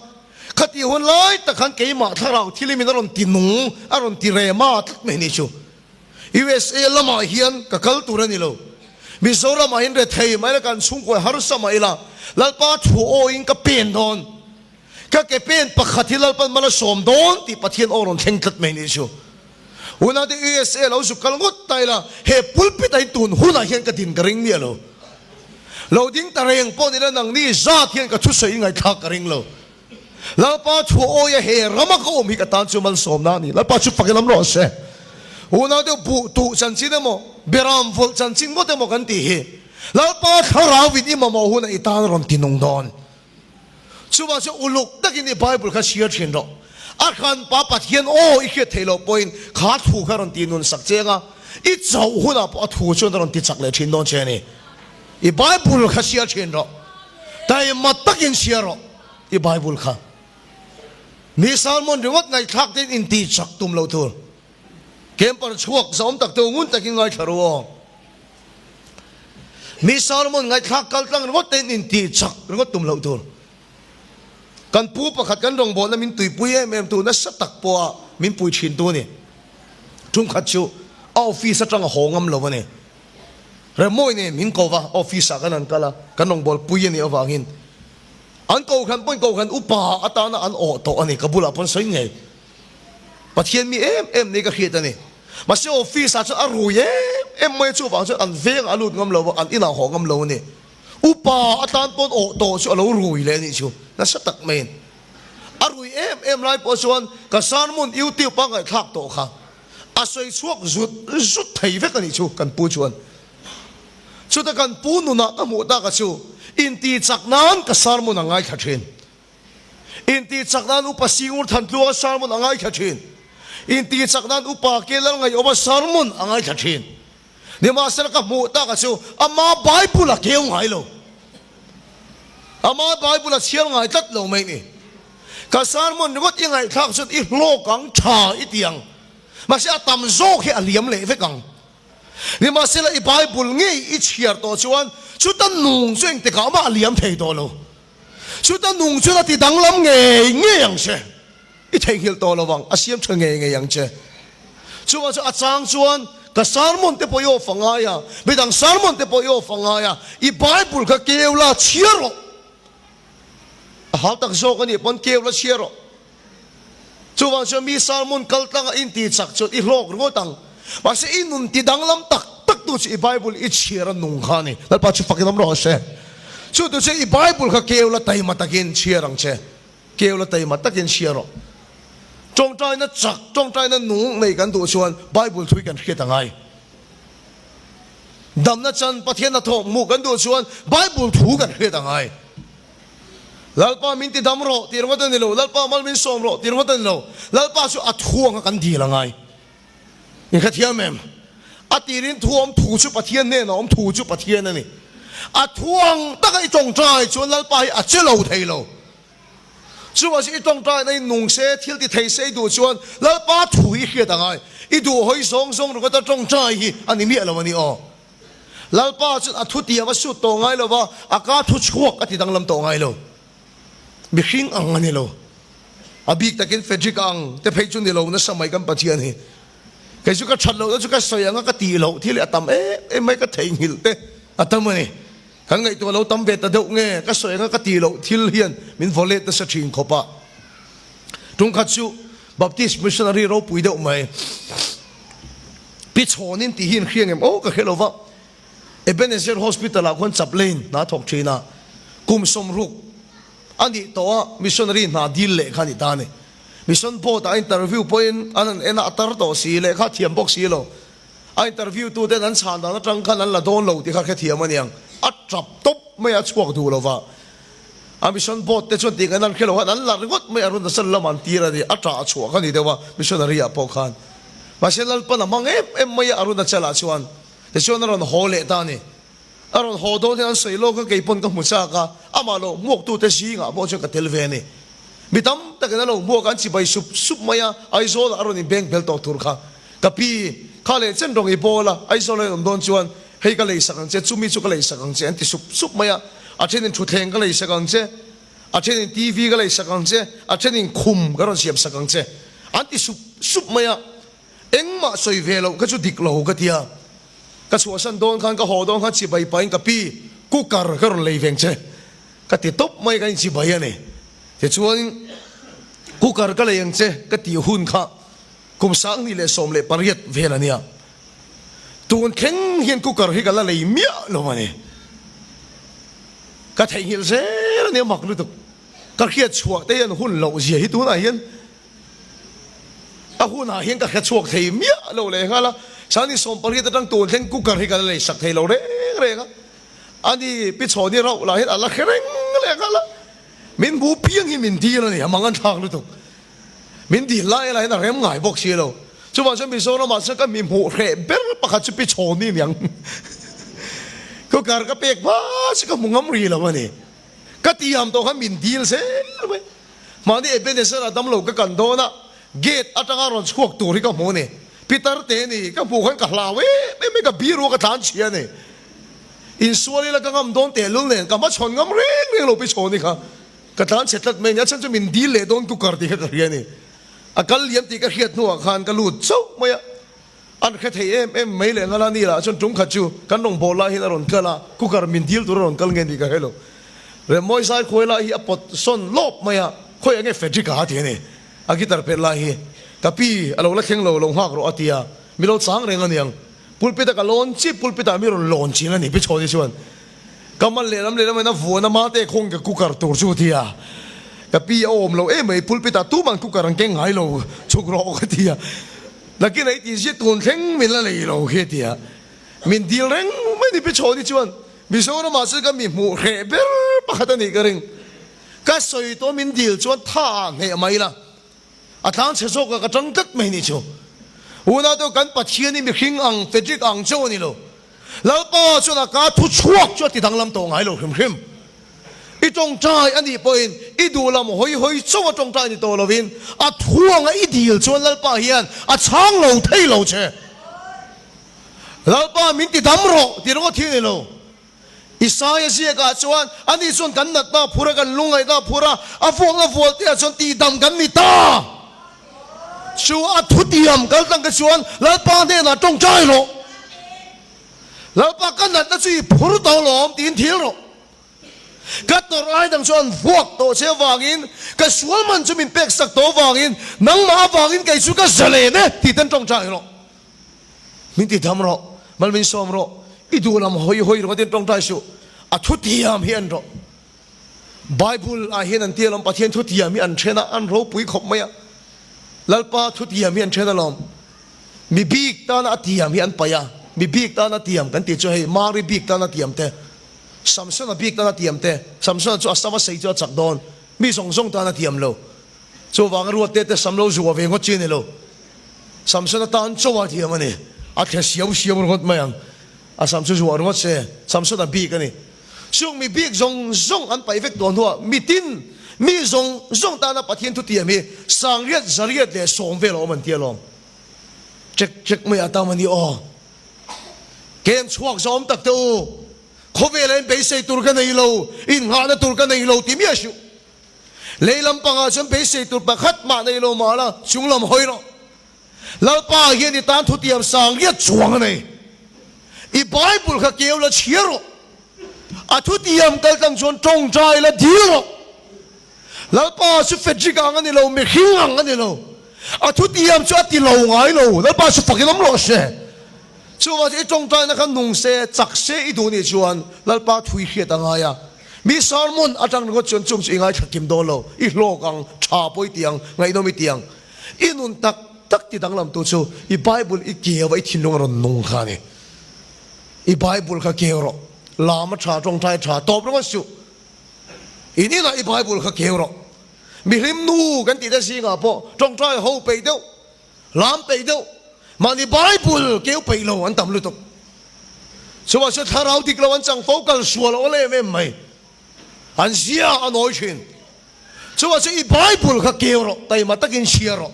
[SPEAKER 3] khatih hun lai tak khan keimah thlarau thil in a rawn ti nung, a rawn ti rema tlat mai ni chu. USA lamah hian ka kal tur a ni lo. Mizoramah hian rethei mai la kan chhungkawi harsa mah ila, Lalpa thu awiin ka pen dawn. Ka ke pen pakhat hi Lalpan mal a sawm dawn tih Pathian aw rawn thleng tlat mai ni chu. Unate USA lo zuk kal ngawt ta ila, he pulpit ah hian tun hunah hian ka din ka ring miah lo. Lo ding ta reng pawh nila nangni zat hian ka thusawi ngaihthlak ka ring lo. Lalpa thu awia he rama ka awm hi ka tan chu malsawmna a ni. Lalpa chu fak in lam rawh se. Unau deuh buh tuh chanchin emaw, beram vawlh chanchin ngawt emaw kan tih hi Lalpa thlarau in i mamawh hunah i tan a rawn ti nung dawn. Chuvang chuan uluk takin i Bible kha chhiar thin rawh. A hranpa Pathian aw i hriat theih loh pawhin kha thu kha rawn ti nun sak che anga i chauh hunah pawh a thu chuan a rawn ti chak leh thin dawn che a ni. I Bible kha chhiar thin rawh. Taima takin chhiar rawh i Bible kha. Mi sermon ringawt ngaihthlak te in ti chak tum lo tur. Camper chhuak zawm tak te u ngun takin ngaithla ru aw. Mi sermon ngaihthlak kal tlang ringawt te in intih chak ringawt tum loh tur. Kan pu pakhat kan rawngbawlna min tuipui em em tu nasa tak pawha min pui thin tu a ni. Tumkhat chu a office atang a haw ngam lo a ni. Remawi nen min ko va, office ah kan han kal a, kan rawngbawlpui a nih avangin an kohhran pawhin kohhran upa atana an awh tawh a ni, ka bulah pawn sawi ngei. Pathian mi em em nei ka hriat a ni. Mahse office ah chuan a rui em em mai a, chuvang chuan an vengah a lut ngam lo a, an inah haw ngam lo a ni. Upa atan pawn awh tawh chu a lo rui leh a nih chu, nasa tak maiin. A rui em em lai pawh chuan ka sermon YouTube a ngaihthlak tawh kha a sawi chhuak zut zut thei vek a nih chu kan pu chuan. Chuta kan pu nunah ka hmuh tak a chu intih chak nan ka sermon a ngaithla thin. Intih chak nan Upa Singur Thantluanga sermon a ngaithla thin. Intih chak nan Upa Ke Lalngaiawma sermon a ngaithla thin. Nimahsela ka hmuh tak a chu ama Bible a keu ngai lo. Ama Bible a chhiar ngai tlat lo mai ni. Ka sermon ringawt i ngaihthlak chuan i hlawk ang tha i ti ang. Mahse a tam zawk hi a liam leh vek ang. Nimahsela i Bible ngei i chhiar tawh chuan chuta nung chu engtikah mah a liam thei tawh lo. Chuta nung chuan a ti danglam ngei ngei ang che. I theihnghilh tawh lo vang, a siam tha ngei ngei ang che. Chuvang chuan a chang chuan ka sermon te pawh i off a ngai a, midang sermon te pawh i off a ngai a, i Bible kha keu la chhiar rawh. A hau tak zawk a nih pawn keu la chhiar rawh. Chuvang chuan mi sermon kal tlanga inti chak chuan i hlawk ringawt ang. Mahse i nun ti danglam tak tak tu chu i Bible i chhiar a nung kha a ni. Lalpa chu fakin awm rawh se. Chu tu chu i Bible kha keu la taima takin chhiar ang che. Keu la taima takin chhiar rawh. Tawngtaina chak, tawngtaina nung nei kan duh chuan Bible thui kan hriat a ngai. Damna chan Pathian hnathawh hmuh kan duh chuan Bible thu kan hriat a ngai. Lalpa min ti dam rawh tih ringawt a ni lo, Lalpa mal min sawm rawh tih ringawt a ni lo, Lalpa chu a thu anga kan dil a ngai. In hrethiam em? A tirin thu awm thu chu Pathian hnenah awm thu chu Pathian a ni. A thu ang taka i tawngtai chuan Lalpa hi a che lo thei lo. Chuvang chu i tawngtaina i nung se, thil ti thei se i duh chuan Lalpa thu hi i hriat a ngai. I duh hawi zawng zawng ringawta tawngtai hi a ni miah lo a ni aw. Lalpa chuan a thutiam a sut tawh ngai lo va, a ka thu chhuak a ti danglam tawh ngai lo. Mihring ang a ni lo. A bik takin Frederick ang te phei chu ni lo nasa mai kan Pathian hi. Kei chu ka that lohna chu ka sawi ang a ka tih loh thil hi a tam em em mai ka theihnghilh te a tam a ni. Kan ngaihtuah lo tam ve ta deuh nge ka sawi anga ka tih loh thil hian min vaw let nasa thin khawp a. Tungkhat chu Baptist missionary ropui deuh mai Pi Chhawnin tih hi in hria ngem aw ka hre lo va, Ebenezer Hospital ah khuan chaplain hna thawk thin a, kum 60 a nih tawh a missionary hna dil leh kha a ni ta a ni. Mission board ah interview pawhin an han en a, a tar tawh si, lehkha a thiam bawk si lo. A interview tu ten an chhan dan atang khan an la dawn lo tih kha hrethiam a niang. A tap tawp mai a chhuak duh lo va. A mission board te chuan tih ngaihna an hre lo khan an la ringawt mai a Arunachal lam an tir a ni. A tah a chhuah kha ni deuh a missionary ah pawh khan. Mahse Lalpan a hmang em em mai a Arunachal ah chuan. Tichuan a rawn haw leh ta a ni. A rawn haw dawn hian an sawi lawk a kei pawn ka hmu chak a, amah lo hmuak tute zingah pawh chuan ka tel ve a ni. Mi tam takin a lo hmuak a, an chibai sup sup mai a, Aizawlah a rawn inbeng bel tawh tur kha. Ka pi, kha leh chen rawng i bawl a, Aizawl a inawm dawn chuan hei ka leisak ang che, chumi chu ka leisak ang che an ti sup sup mai a, a thenin thutthleng ka leisak ang che, a thenin TV ka leisak ang che, a thenin khum ka rawn siamsak ang che an ti sup sup mai a, engmah sawi ve loh kha chu dik lo ka ti a. Ka chhuahsan dawn khan ka haw dawn khan chibai pahin ka pi cooker ka rawn lei veng che ka ti tawp mai ka inchibai a ni. Tichuan cooker ka lei ang che ka tih hun kha kum 2018 vel a nia. Tun thleng hian cooker hi ka la lei miah lo a ni. Ka theihnghilh zel a nia mak lutuk. Ka hriat chhuah te hian hun loh zia hi tunah hian A hunah hian ka hre chhuak thei miah lo leh nghal a, 2018 atang tun thleng cooker hi ka la lei sak thei lo reng reng a, ani Pi Chhawni rauh lah hian a la hre reng leh nghal a, min bu piang hi min dil a ni, a mang an thlak lutuk, min dil lai lah hian a rem ngai bawk si lo, chuvang chuan Mizoramah chuan ka mi hmuh hreh ber pakhat chu Pi Chhawni niang cooker ka pek hma chu ka hmu ngam rih lo a ni, ka tiam tawh khan min dil zel mai. Mahni Ebenezer a damlo ka kan dawn a, gate atanga rawn chhuak tur hi ka hmu a ni. Peter te ni, ka hmuh khan ka hlau em em mai, ka biru ka tlan chhia a ni. Insual ila ka ngam dawn tehlul nen, ka hmachhawn ngam reng reng lo Pichhawni kha. Ka tlan chhe tlat mai a ni, a chhan chu min dil leh dawn cooker tih kha ka hria a ni. A kal liam tih ka hriat hnuah khan ka lut chauh mai a. An hre thei em em mai leh nghal a, ni lah chuan tum khat chu kan rawn bawl lai hian a rawn kal a, cooker min dil tur a rawn kal nge ni ka hre lo. Remmawi zai khuai lai hi a pawt sawn lawp mai a, khawi enge Frederick a ti a ni, a guitar pet lai hi ka pi a lo la thleng lo, lo nghak rawh a ti a, mi lo chang reng a niang. Pulpit a ka lawn chi, pulpit ah mi rawn lawn chin a ni pi chhawni chuan ka man lehlam lehlam in a vuan a mate khawng ka cooker tur chu a ti a, ka pi a awm lo em mai pulpit ah tuman cooker an keng ngai lo chhuk rawh ka ti a. Nakin ei tih zia tun thleng min la nei lo khi a ti a, min dil reng mai ni Pichhawni chuan Mizoramah chuan ka mi hmuh hreh ber pakhat a nih ka ring. Ka sawi tawh min dil chuan tha ah hneh mai la, a tlang chhe zawk ah ka tang tlat mai ni chu. Unau te kan Pathian hi mihring ang Frederick ang chauh a ni lo. Lalpa chuan a ka thu chhuak chu a ti danglam tawh ngai lo hrim hrim. I tawngtai a nih pawhin i duh lam hawi hawi chauh a tawngtai ni tawh lovin a thuanga i dil chuan Lalpa hian a chhang lo thei lo che. Lalpa min ti dam rawh ti ringawt hi a ni lo. Isaia ziakah chuan ani chuan kan natna a phur a, kan lungngaihna a phur a, a vuakna vual te ah chuan tihdam kan ni ta. Chu a thutiam kal tlang te chuan Lalpa hnenah tawngtai rawh. Lalpa ka natna chu i phur tawh lawm tiin thil rawh. Ka tawrh lai dang chuan vuak tawh che avangin, ka sual man chu min pek sak tawh avangin, nangmah avangin kei chu ka zalen e tih ten tawngtai rawh. Min ti tham rawh, mal min sawm rawh, i duh lam hawi hawi rawh tiin tawngtai suh. A thutiam hi an rawh. Bible ah hian an ti alawm, Pathian thutiam hi an then a, an ropui khawp mai a. Lalpa thutiam hi an then alawm. Mi bik tana a tiam hi an paih a. Mi bik tana tiam kan tih chu hei Mari bik tana tiam te, Samsona bik tana tiam te, Samsona chu a sam a sei chu a chak dawn, mi zawng zawng tana tiam lo. Chuvanga ruatte te sam lo zuah ve ngawt chi a ni lo. Samsona tan chaw a thiam a ni. A thle siau siau ringawt mai ang. A sam chu zuah ringawt se, Samsona bik a ni. Chung mi bik zawng zawng an paih vek tawh hnuah mitin mi zawng zawng tana Pathian thutiam hi sangriat zariat leh sawm vel a awm an ti alawm. Chek chek mai a tam a ni aw. Kem chhuak zawm tak teh u. Khawvela in beisei tur ka nei lo, innghahna tur ka nei lo ti miah suh. Lei lampangah chuan beisei tur pakhat mah nei lo mah la, chung lam hawi rawh. Lalpa hian i tan thutiam sang riat chuang a nei. I Bible kha keu la chhiar rawh. A thutiam kal tlang chuan tawngtai la dil rawh. Lalpa chu Frederick ang a ni lo, mihring ang a ni lo. A thutiam chu a ti lo ngai lo. Lalpa chu fakin awm rawh se. Chuvang chu i tawngtaina kha nung se, chak se i duh nih chuan Lalpa thui hriat a ngai a. Mi sermon atang ringawt chuan chung chu i ngaithla kim dawn lo. I hlawk ang, tha pawh i ti ang, ngaihnawm i ti ang. I nun tak tak ti danglamtu chu i Bible i keu a, i thinlung a rawn nung kha a ni. I Bible kha keu rawh. Lam a tha, tawngtai a tha, tawp ringawt suh. In inah i Bible kha keu rawh. Mihlim nu kan tih te zingah pawh tawngtai ho peih deuh, lam peih deuh, mahni Bible keu peih lo an tam lutuk. Chuvang chuan thlarau dik lo an chang fo kal sual a awl em em mai. An zia a nawi thin. Chuvang chuan i Bible kha keu rawh, taima takin chhiar rawh.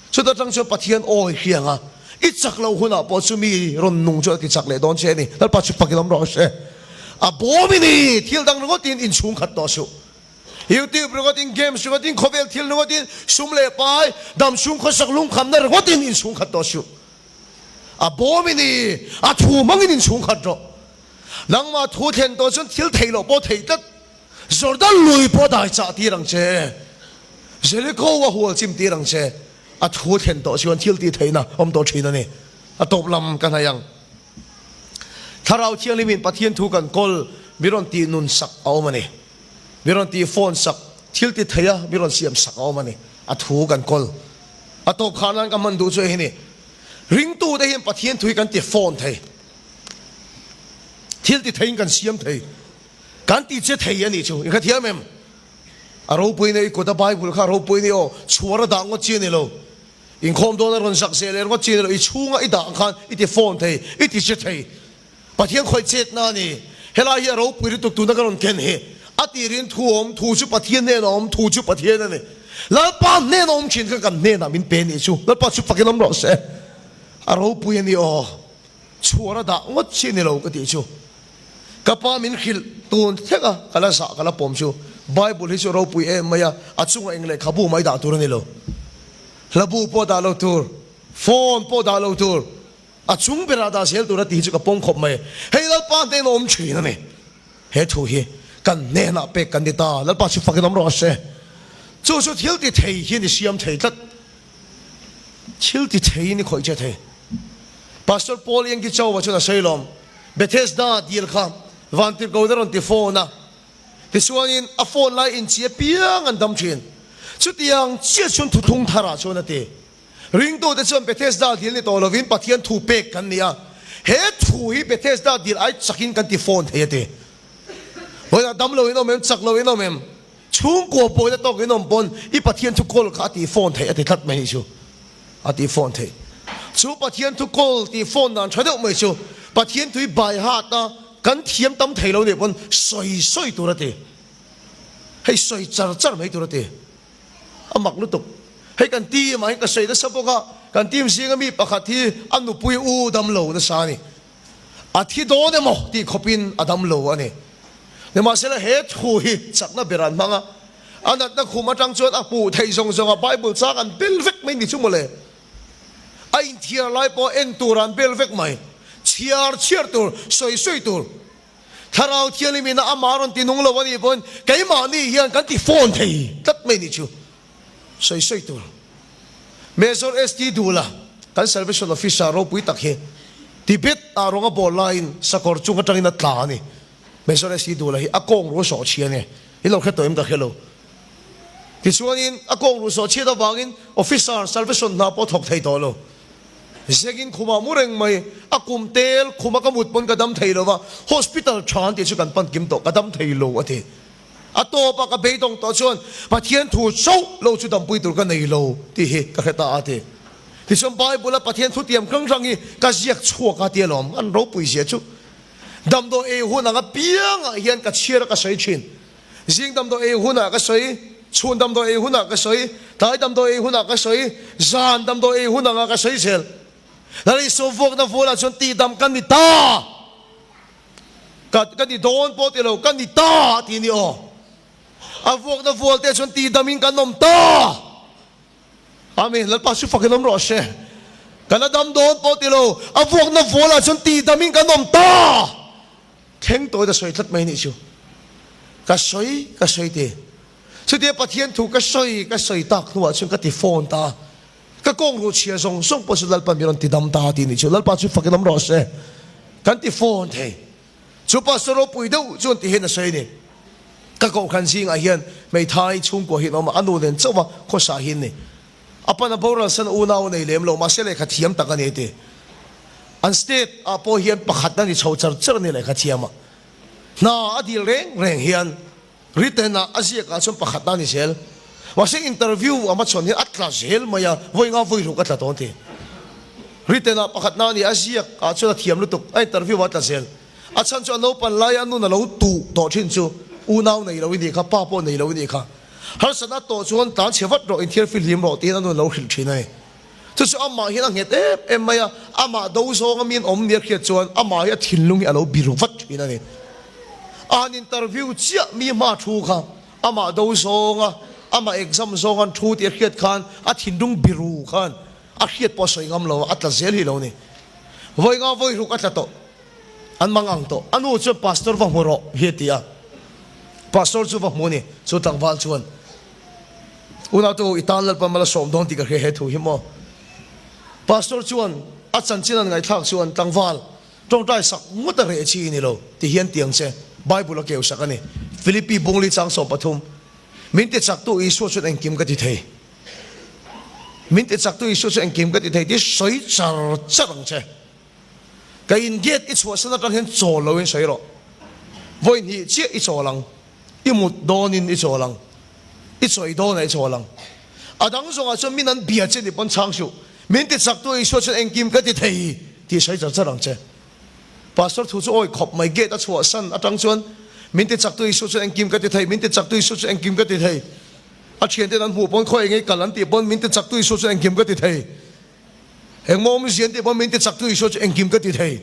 [SPEAKER 3] Chuta tang chuan Pathian awi hriang a, i chak loh hunah pawh chu mi rawn nung chu a ti chak leh dawn che a ni. Lalpa chu fakin awm rawh se. A bawm i ni, thil dang ringawtin inchhung khat tawh suh. YouTube ringawtin, games ringawtin, khawvel thil ringawtin, sum leh pai, dam chhung khawsak lungkhamna ringawtin inchhung khat tawh suh. A bawm i ni, a thu hmangin inchhung khat rawh. Nangmah thu thlen tawh chuan thil theih loh pawh theih tlat. Jordan lui pawh dai chah tir ang che, Jericho a hual chim tir ang che, a thu thlen tawh chuan thil tih theihna awm tawh thin a ni. A tawp lam ka hnaih ang. Thlarau Thianghlimin Pathian thu kan kawl mi rawn tih nun sak a awm a ni. Mi rawn tih phone sak, thil ti thei a mi rawn siam sak a awm a ni. A thu kan kawl. A tawp khar nan ka hman duh chu hei ni. Ringtute hian Pathian thu hi kan ti phone thei. Thil ti theiin kan siam thei. Kan ti che thei a nih chu, i hrethiam em? A ropui nei kut a Bible kha a ropui ni aw, chhuar a dah ngawt chi a ni lo. Inkhawm dawn a rawn zak zel er ngawt chi a ni lo, i chhunga i dah ang khan i ti phone thei, i ti che thei. Pathian khawih chetna a ni. Helai hi a ropui lutuk tuna ka rawn ken hi. A tirin thu awm, thu chu Pathian hnena awm, thu chu Pathian a ni. Lalpa hnena awm thin kha kan hnenah min pe nih chu. Lalpa chu fakin awm rawh se. A ropui a ni aw. Chhuar a dah ngawt chi a ni lo ka tih chu. Ka pa min hrilh tun thleng a, ka la zah ka la pawm chu. Bible hi chu ropui em mai a, a chungah eng lehkhabu mai dah tur a ni lo. Hlabu pawh dah lo tur, phone pawh dah lo tur, a chung berah dah zel tur a tih hi chu ka pawm khawp mai. Hei Lalpa hnenah awm thin a ni. He thu hi kan hnenah pek kan ni ta, Lalpa chu fakin awm rawh se. Chu chu thil ti thei hian i siam thei tlat. Thil ti theiin i khawih che thei. Pastor Paul Yankee Chowa chuan a sawi lawm, Bethesda dil kha Vantirhkohna rawn ti phone a, tichuanin a phone lai inchi apiang an dam thin. Chutiang chiah chuan thuthlung tharah chuan a ti. Ringtute chuan Bethesda dil ni tawh lovin Pathian thu pek kan ni a, he thu hi Bethesda dil ai chakin kan ti phone thei a ti. Vawiinah dam loin awm em, chak loin awm em? Chhungkua pawina tawk in awm pawn i Pathian thu kawl kha a tih phone theih a ti tlat mai nih chu. A tih phone theih. Chu Pathian thu kawl tih phone dan tha deuh mai chu Pathian tui bai hat a kan thiam tam thei lo nih pawn sawi sawi tur a ti. Hei sawi char char mai tur a ti. A mak lutuk. Hei kan team ah hian ka sawi nasa bawk a, kan team zinga mi pakhat hi a nupui u dam lo nasa a ni. A thi dawn emaw tih khawpin a dam lo a ni. Nimahsela he thu hi chakna ber an hmang a, a natna khum atang chuan a hmuh theih zawng zawnga Bible chang an bel vek mai ni chu mawle. A inthiar lai pawh en tur an bel vek mai. Chhiar chhiar tur, sawi sawi tur. Thlarau Thianghlim ina amah rawn ti nung lo a nih pawhin keimahni hian kan ti fawn thei tlat mai ni chu. Sawi sawi tur. Major ST Dula, kan Salvation Officer ropui tak hi Tibet ah rawng a bawl laiin sakawr chung atangin a tla a ni. Major ST Dula hi a kawng ru sawh chhia nge i lo hre tawh em ka hre lo. Tichuanin a kawng ru sawh chhiat avangin Officer Salvation hna pawh a thawk thei tawh lo. Zengin khumah mu reng mai, a kum tel khuma ka mut pawn ka dam thei lo va, hospital tha an tih chu kan pan kim tawh, ka dam thei lo a ti. A tawpah ka beidawng tawh chuan Pathian thu chauh lo chu dampui tur ka nei lo tih hi ka hre ta a ti. Tichuan Bible-a Pathian thutiam hrang hrang hi ka ziak chhuak a ti alawm, an ropui zia chu. Damdawi ei hun ang apiangah hian ka chhiar a ka sawi thin. Zing damdawi ei hunah ka sawi, chhun damdawi ei hunah ka sawi, tlai damdawi ei hunah ka sawi, zan damdawi ei hun angah ka sawi zel. Lal Isua vuakna vualah chuan tihdam ka ni ta! Ka ka ni dawn pawh ti lo, ka ni ta tih a ni aw. A vuakna vual te chuan tihdamin kan awm ta! Amen, Lalpa chu fakin awm rawh se. Kan la dam dawn pawh ti lo, a vuakna vualah chuan tihdamin kan awm ta! Thleng tawhin a sawi tlat mai nih chu. Ka sawi, ka sawi ti. Chutia Pathian thu ka sawi, ka sawi tak hnuah chuan ka ti phone ta a. Ka kawng ruh chhia zawng zawng pawh chu Lalpa mi rawn ti dam ta tih nih chu. Lalpa chu fakin awm rawh se. Kan ti phone thei. Chu pastor ropui deuh chuan ti hian a sawi a ni. Ka kohhran zingah hian hmeithai chhungkua hi an awm a, a nu nen chauh va khawsa hi an ni. A pana boral san unau a nei lem lo, mahse lehkha thiam tak a ni a ti. An state ah pawh hian pakhat a ni chho char char a ni lehkha thiam ah. Hna a dil reng reng hian written ah a ziak ah chuan pakhat a ni zel. Mahse interview a hmachhawn hian a tla zel mai a, vawi nga vawi ruk a tla dawn ti. Written ah pakhat na a ni, a ziak ah chuan a thiam lutuk, a interview ah a tla zel. A chhan chu a naupan laia a nun a lo tuh tawh thin chu unau nei lo i nih kha, pa pawh nei lo i nih kha. Harsatna tawh chuan tlan chhe vat rawh, inthiar fihlim rawh tiin a nun a lo hrilh thin a ni. Chu chu amah hian a nghet em em mai a, amah do zawnga min awm nia hriat chuan amah hi a thinlung hi a lo biru vat thin a ni. A han interview chiah mi hma thu kha amah do zawnga, amah exam zawnga an thu tih a hriat khan a thinlung biru khan a hriat pawh a sawi ngam lo a, a tla zel hi lo ni. Vawi nga vawi ruk a tla tawh. An mang ang tawh. A nu chuan Pastor va hmu rawh hi a ti a. Pastor chu va hmu a ni. Chu tlangval chuan, Unautu, i tan Lalpa mal a sawm dawn tih ka hria he thu hi maw? Pastor chuan a chanchin an ngaihthlak chuan, Tlangval, tawngtai sak ngawt a reh chi i ni lo ti hian tiang che Bible a keu sak a ni. Philippi bungli chang 13, Min ti chaktu Isua chuan engkim ka ti thei. Min ti chaktu Isua chuan engkim ka ti thei tih sawi char char ang che. Ka in gate i chhuahsan atang hian chawl lo in sawi rawh. Vawi hnih chiah i chawl ang. I mut dawnin i chawl ang. I chawi dawnah i chawl ang. A dang zawngah chuan min an bia che ni pawn chhang suh. Min ti chak tu Isua chuan engkim ka ti thei tih sawi char char ang che. Pastor thu chu awi khawp mai gate a chhuahsan atang chuan min ti chak tu Isua chuan engkim ka ti thei, min ti chak tu Isua chuan engkim ka ti thei. A thianten an hmuh pawn khaw engei kal an tih pawn min ti chak tu Isua chuan engkim ka ti thei. Engmaw awmzia an tih pawh min ti chak tu Isua chu engkim ka ti thei.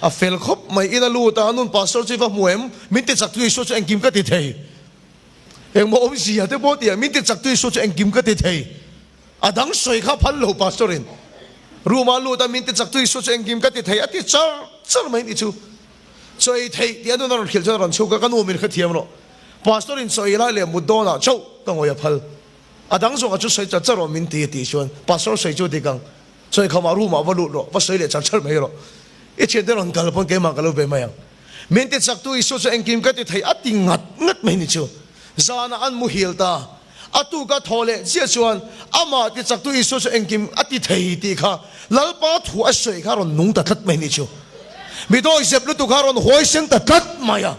[SPEAKER 3] A fel khawp mai, in a lut a, a nun pastor chu i va hmu em? Min ti chak tu Isua chu engkim ka ti thei. Engmaw awmzia te pawh tih ah min ti chak tu Isua chu engkim ka ti thei. A dang sawi kha phal lo pastor in room ah lut a min ti chak tu Isua chu engkim ka ti thei a ti char char mai ni chu. Chaw ei theih tih a nun a rawn hrilh chuan a rawn chhuk a, ka nu min hrethiam rawh. Pastor in chaw ei lai leh mut dawn ah chauh ka ngawi a phal. A dang zawngah chu sawi char char rawh min ti a tih chuan Pastor sawi chu dik ang, sawi khamah room ah va lut rawh, va sawi leh char char mai rawh. I thiante rawn kal pawn keimah ka lo ve mai ang. Min ti chak tu Isua chu engkim ka ti thei a ti ngat ngat mai ni chu. Zanah an muhil ta. A tuka thaw leh chiah chuan amah ti chak tu Isua chu engkim a ti thei tih kha Lalpa thu a sawi kha a rawn nung ta tlat mai ni chu. Mi dawihzep lutuk kha a rawn huaisen ta tlat mai a.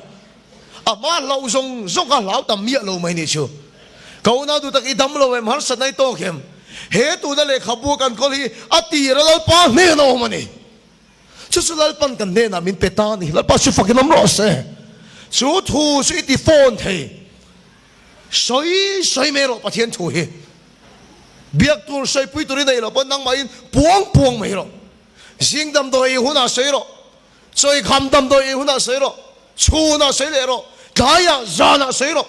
[SPEAKER 3] A hma hlauh zawng zawng kha hlau tam miah lo mai nih chu. Ka unau duh tak i dam lo em, harsatna i tawk em? He tuna lehkhabu kan kawl hi a tir a Lalpa hnenah awm a ni. Chu chu Lalpan kan hnenah min pe ta a ni. Lalpa chu fakin awm rawh se. Chu thu chu i ti fawn thei. Sawi sawi mai rawh Pathian thu hi. Biak tur sawipui tur i nei loh pawn nangmahin puang puang mai rawh. Zing damdawi ei hunah sawi rawh. Chawikham damdawi ei hunah sawi rawh, chhunah sawi leh rawh, tlaiah zanah sawi rawh.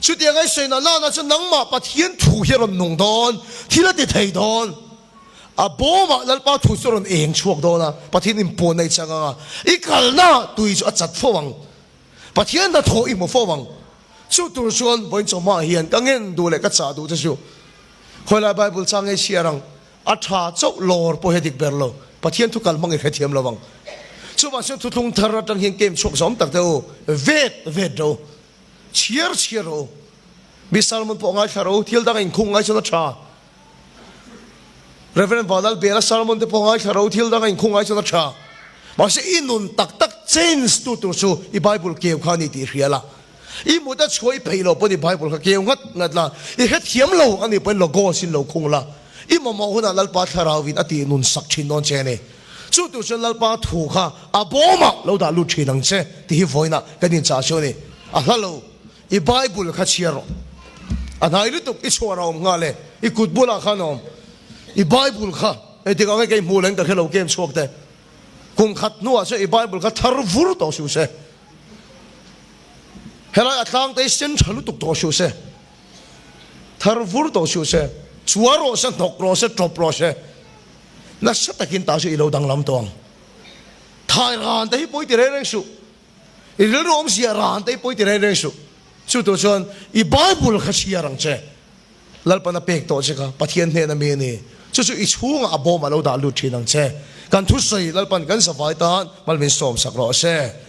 [SPEAKER 3] Chutiang ai sawi na lana chu nangmah Pathian thu hi a rawn nung dawn, thil a ti thei dawn. A bawmah Lalpa thu chu a rawn eng chhuak dawn a, Pathian inpuanna i chang ang a, i kalna tui chu a chat fo ang. Pathian hnathawh i hmu fo ang. Chu tur chuan vawiin chawhmaah hian ka ngen duh leh ka chah duh che chu khawilai Bible chang ngei chhiar ang. A tha chauh lawr pawh hi a dik ber lo. Pathian thu kal hmang i hrethiam lo ang. Chuvang chuan thuthlung thar atang hian game chhuak zawm tak deuh u. Vet vet ro. Chhiar chhiar ro u. Mi sermon pawh ngaithla ro u. Thil dang a inkhung ngai chuan a tha. Rev. Vanlalbela sermon te pawh ngaithla ro thil dang a inkhung ngai chuan a tha. Mahse i nun tak tak change tu tur chu i Bible keu kha a ni tih hria la. I mut a chhuah i peih loh pawn i Bible kha keu ngat ngat la, i hrethiam lo a nih pawhin logos in lo khung la, i mamawh hunah Lalpa Thlarauin a tih nun sak thin dawn che a ni. Chu tur chuan Lalpa thu kha a bawmah lo dah lut thin ang che tih hi vawiinah kan inchah chu a ni. A hla lo, i Bible kha chhiar rawh. A hnai lutuk i chhuar a awm nghal e, i kut bulah khan a awm. I Bible kha engtik ang nge kei hmuh leng ka hre lo kem chhuak te. Kum khat hnuah chuan i Bible kha thar vur tawh suh se. Helai a tlang te hi sen tha lutuk tawh suh se. Thar vur tawh suh se. Chua rawh se, hnawk rawh se, tawp rawh se. Nasa takin tah chu i lo danglam tawh ang. Thai ran te hi pawi ti reng reng suh. I rilru awmzia ran te hi pawi ti reng reng suh. Chu tur chuan i Bible kha chhiar ang che. Lalpan a pek tawh che kha Pathian hnena mi a ni. Chu chu i chhungah a bawm a lo dah lut thin ang che. Kan thusawi Lalpan kan zavai tan malmin sawmsak rawh se.